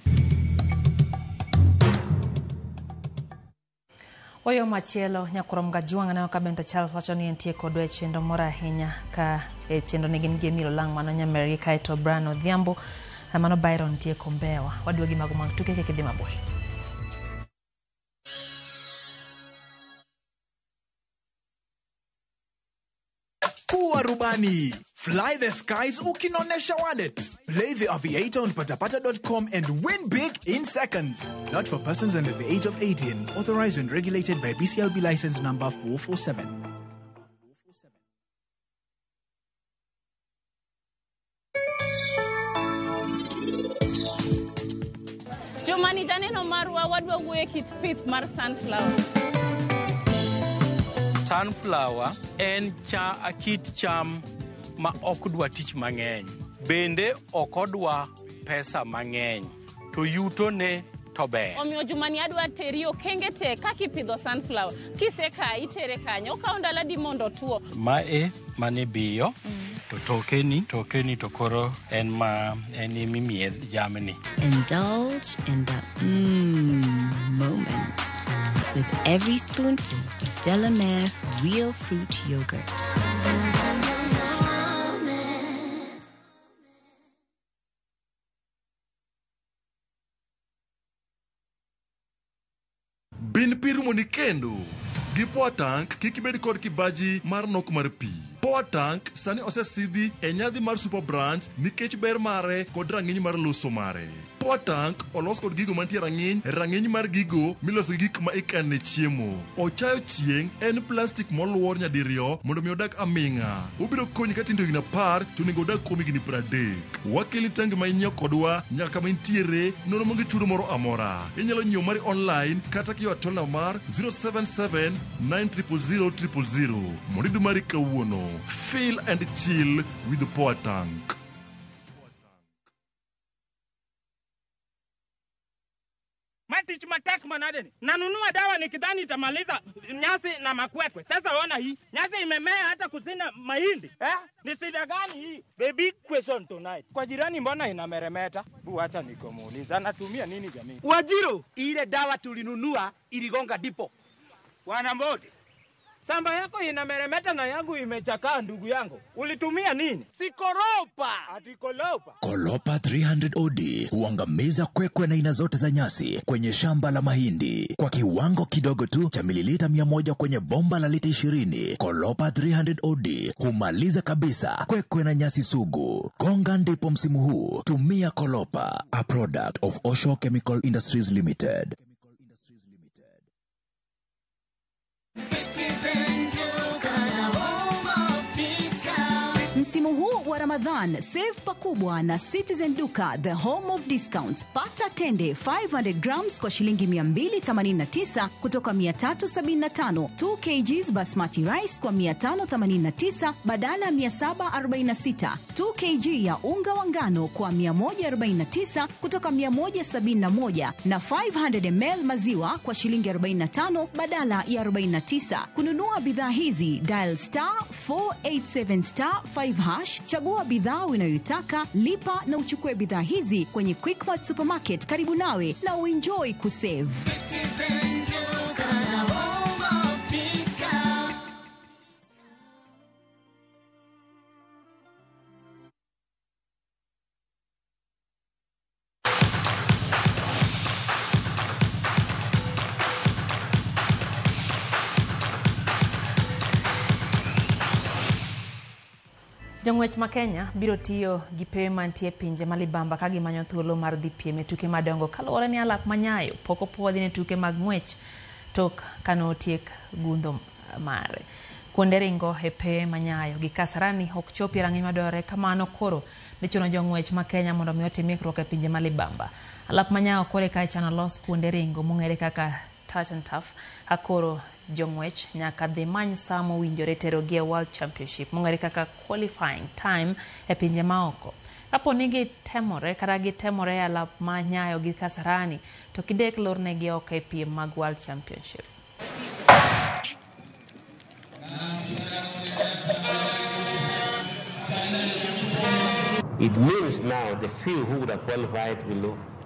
Oyo machielo nyakwar Mgajwang' aneno ka Benta Charles wacho ni entie kodwa e chenro moro ahinya ka e chenro ne gin gi Emil Olang' mano Nyamergi kaeto Brian Odhiambo mano Byron nitie Kombewa. Waduogi mago mag tuke kik idhi mabor. Kuwa rubani. Fly the skies ukinonesha wallet. Play the Aviator on patapata.com and win big in seconds. Not for persons under the age of 18. Authorized and regulated by BCLB license number 447. wadwa wuoyo e kit pith mar sunflower. Sunflower en kit cham ma ok dwa tich mang'eny. Bende ok odwa pesa mang'eny. To yutone to ber. Omiyo jumani adwa teri okenge te kaka ipidho sunflower. Kisekaye itere kanye? Okawo ndalo adi mondo otuo? Mae manibiyo to tokeni to koro en ma en emimiye jamni. Indulge in the moment with every spoonful of Delamere Real Fruit Yogurt. Bin pi rumoni kendo. Gi Power Tank kik ibed kod kibaji mar nok mar pi. Power Tank sani osesidhi e nyadhi mar Super Brands nikech ber mare kod rang'iny mar loso mare. Power Tank olos kod gigo mantie rang'iny mar gigo miloso gi gik ma ikane chiemo. Ochayo chieng' en plastik moluor nyadiriyo mondo mi odag aming'a. Obiro konyi ka tindo higni 10 to onego odag kuom higni 30. Wakeli tangi ma inyiewo kodwa nyaka kama intiere nono maonge chudo moro amora. Inyalo nyiewo mari online kata kiyo atol namba mar 077 900 000 mondo iyud mari kawuono. Feel and chill with the Power Tank. Matich matek manade ni. Nanunua dawa nikidhani itamaliza nyasi na makwekwe. Sasa ona hii. Nyasi imemea hata kusina mahindi. Eh? Ni shida gani hii? The big question tonight. Kwa jirani mbona inameremeta? Bu acha nikomuuliza. Anatumia nini jamii? Wajiro, ile dawa tulinunua iligonga dipo. Bwana Mbodi, samba yako inameremeta na yangu imechakaa ndugu yangu. Ulitumia nini? Si Koropa. Ati Kolopa. Kolopa 300 OD huangamiza kwekwe na aina zote za nyasi kwenye shamba la mahindi kwa kiwango kidogo tu cha mililita 100 kwenye bomba la lita 20. Kolopa 300 OD humaliza kabisa kwekwe na nyasi sugu. Gonga ndipo msimu huu. Tumia Kolopa, a product of Osho Chemical Industries Limited. Msimu huu wa Ramadhan, save pakubwa na Citizen Duka, the home of discounts. Pata tende 500 grams kwa shilingi 289 kutoka 375, 2 kgs basmati rice kwa 589 badala ya 746, 2 kg ya unga wa ngano kwa 149 kutoka 171 na 500 ml maziwa kwa shilingi 45 badala ya 49. Kununua bidhaa hizi, dial star 487 star 5 hash, chagua bidhaa unayoitaka, lipa na uchukue bidhaa hizi kwenye Quickmart Supermarket karibu nawe na uenjoy kusave. Citizen Duka, the home of discount. Jong'wech ma Kenya biro tiyo gi pewe mantie pinje ma libamba ka gimanyo thuolo mar dhi piem e tuke madongo kaluwore ni alap ma Nyayo pok opuodhi ne tuke mag ng'wech tok kanotiek gundho mare. Kuonde ringo e pewe ma Nyayo gi Kasarani ok chopi e rang'iny madwarore, kamano koro dhi chuno jong'wech ma Kenya mondo mi otim ikruok e pinje ma libamba. Alap ma Nyayo koro eka ichano los kuonde ringo mong'ere kaka Tartan Turf ka koro jong'wech nyaka dhi many saa mowinjore terogi e World Championship mong'ere kaka qualifying time e pinje maoko. Kapo ni gitemore kata gitemore e alap ma Nyayo gi Kasarani to kidek lornegi oko e piem mag World Championship. It means now the few who would have qualified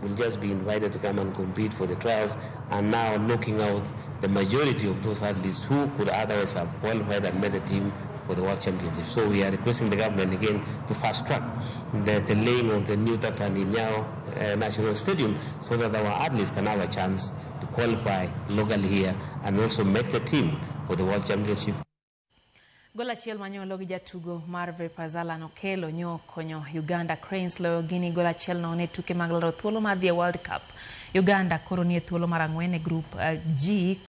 will just be invited to come and compete for the trials, and now knocking out the majority of those athletes who could otherwise have qualified and made the team for the World Championship. So we are requesting the government again to fast track the laying of the new tartan in Nyayo National Stadium so that our athletes can have a chance to qualify locally here and also make the team for the World Championship. Gol achiel manyolo gi jatugo mar Vipers Alan Okello nyo konyo Uganda Cranes loyo Guinea gol achiel nono e tuke mag laro thuolo mar dhi e World Cup. Uganda koro nie thuolo mar ang'wen e grup G.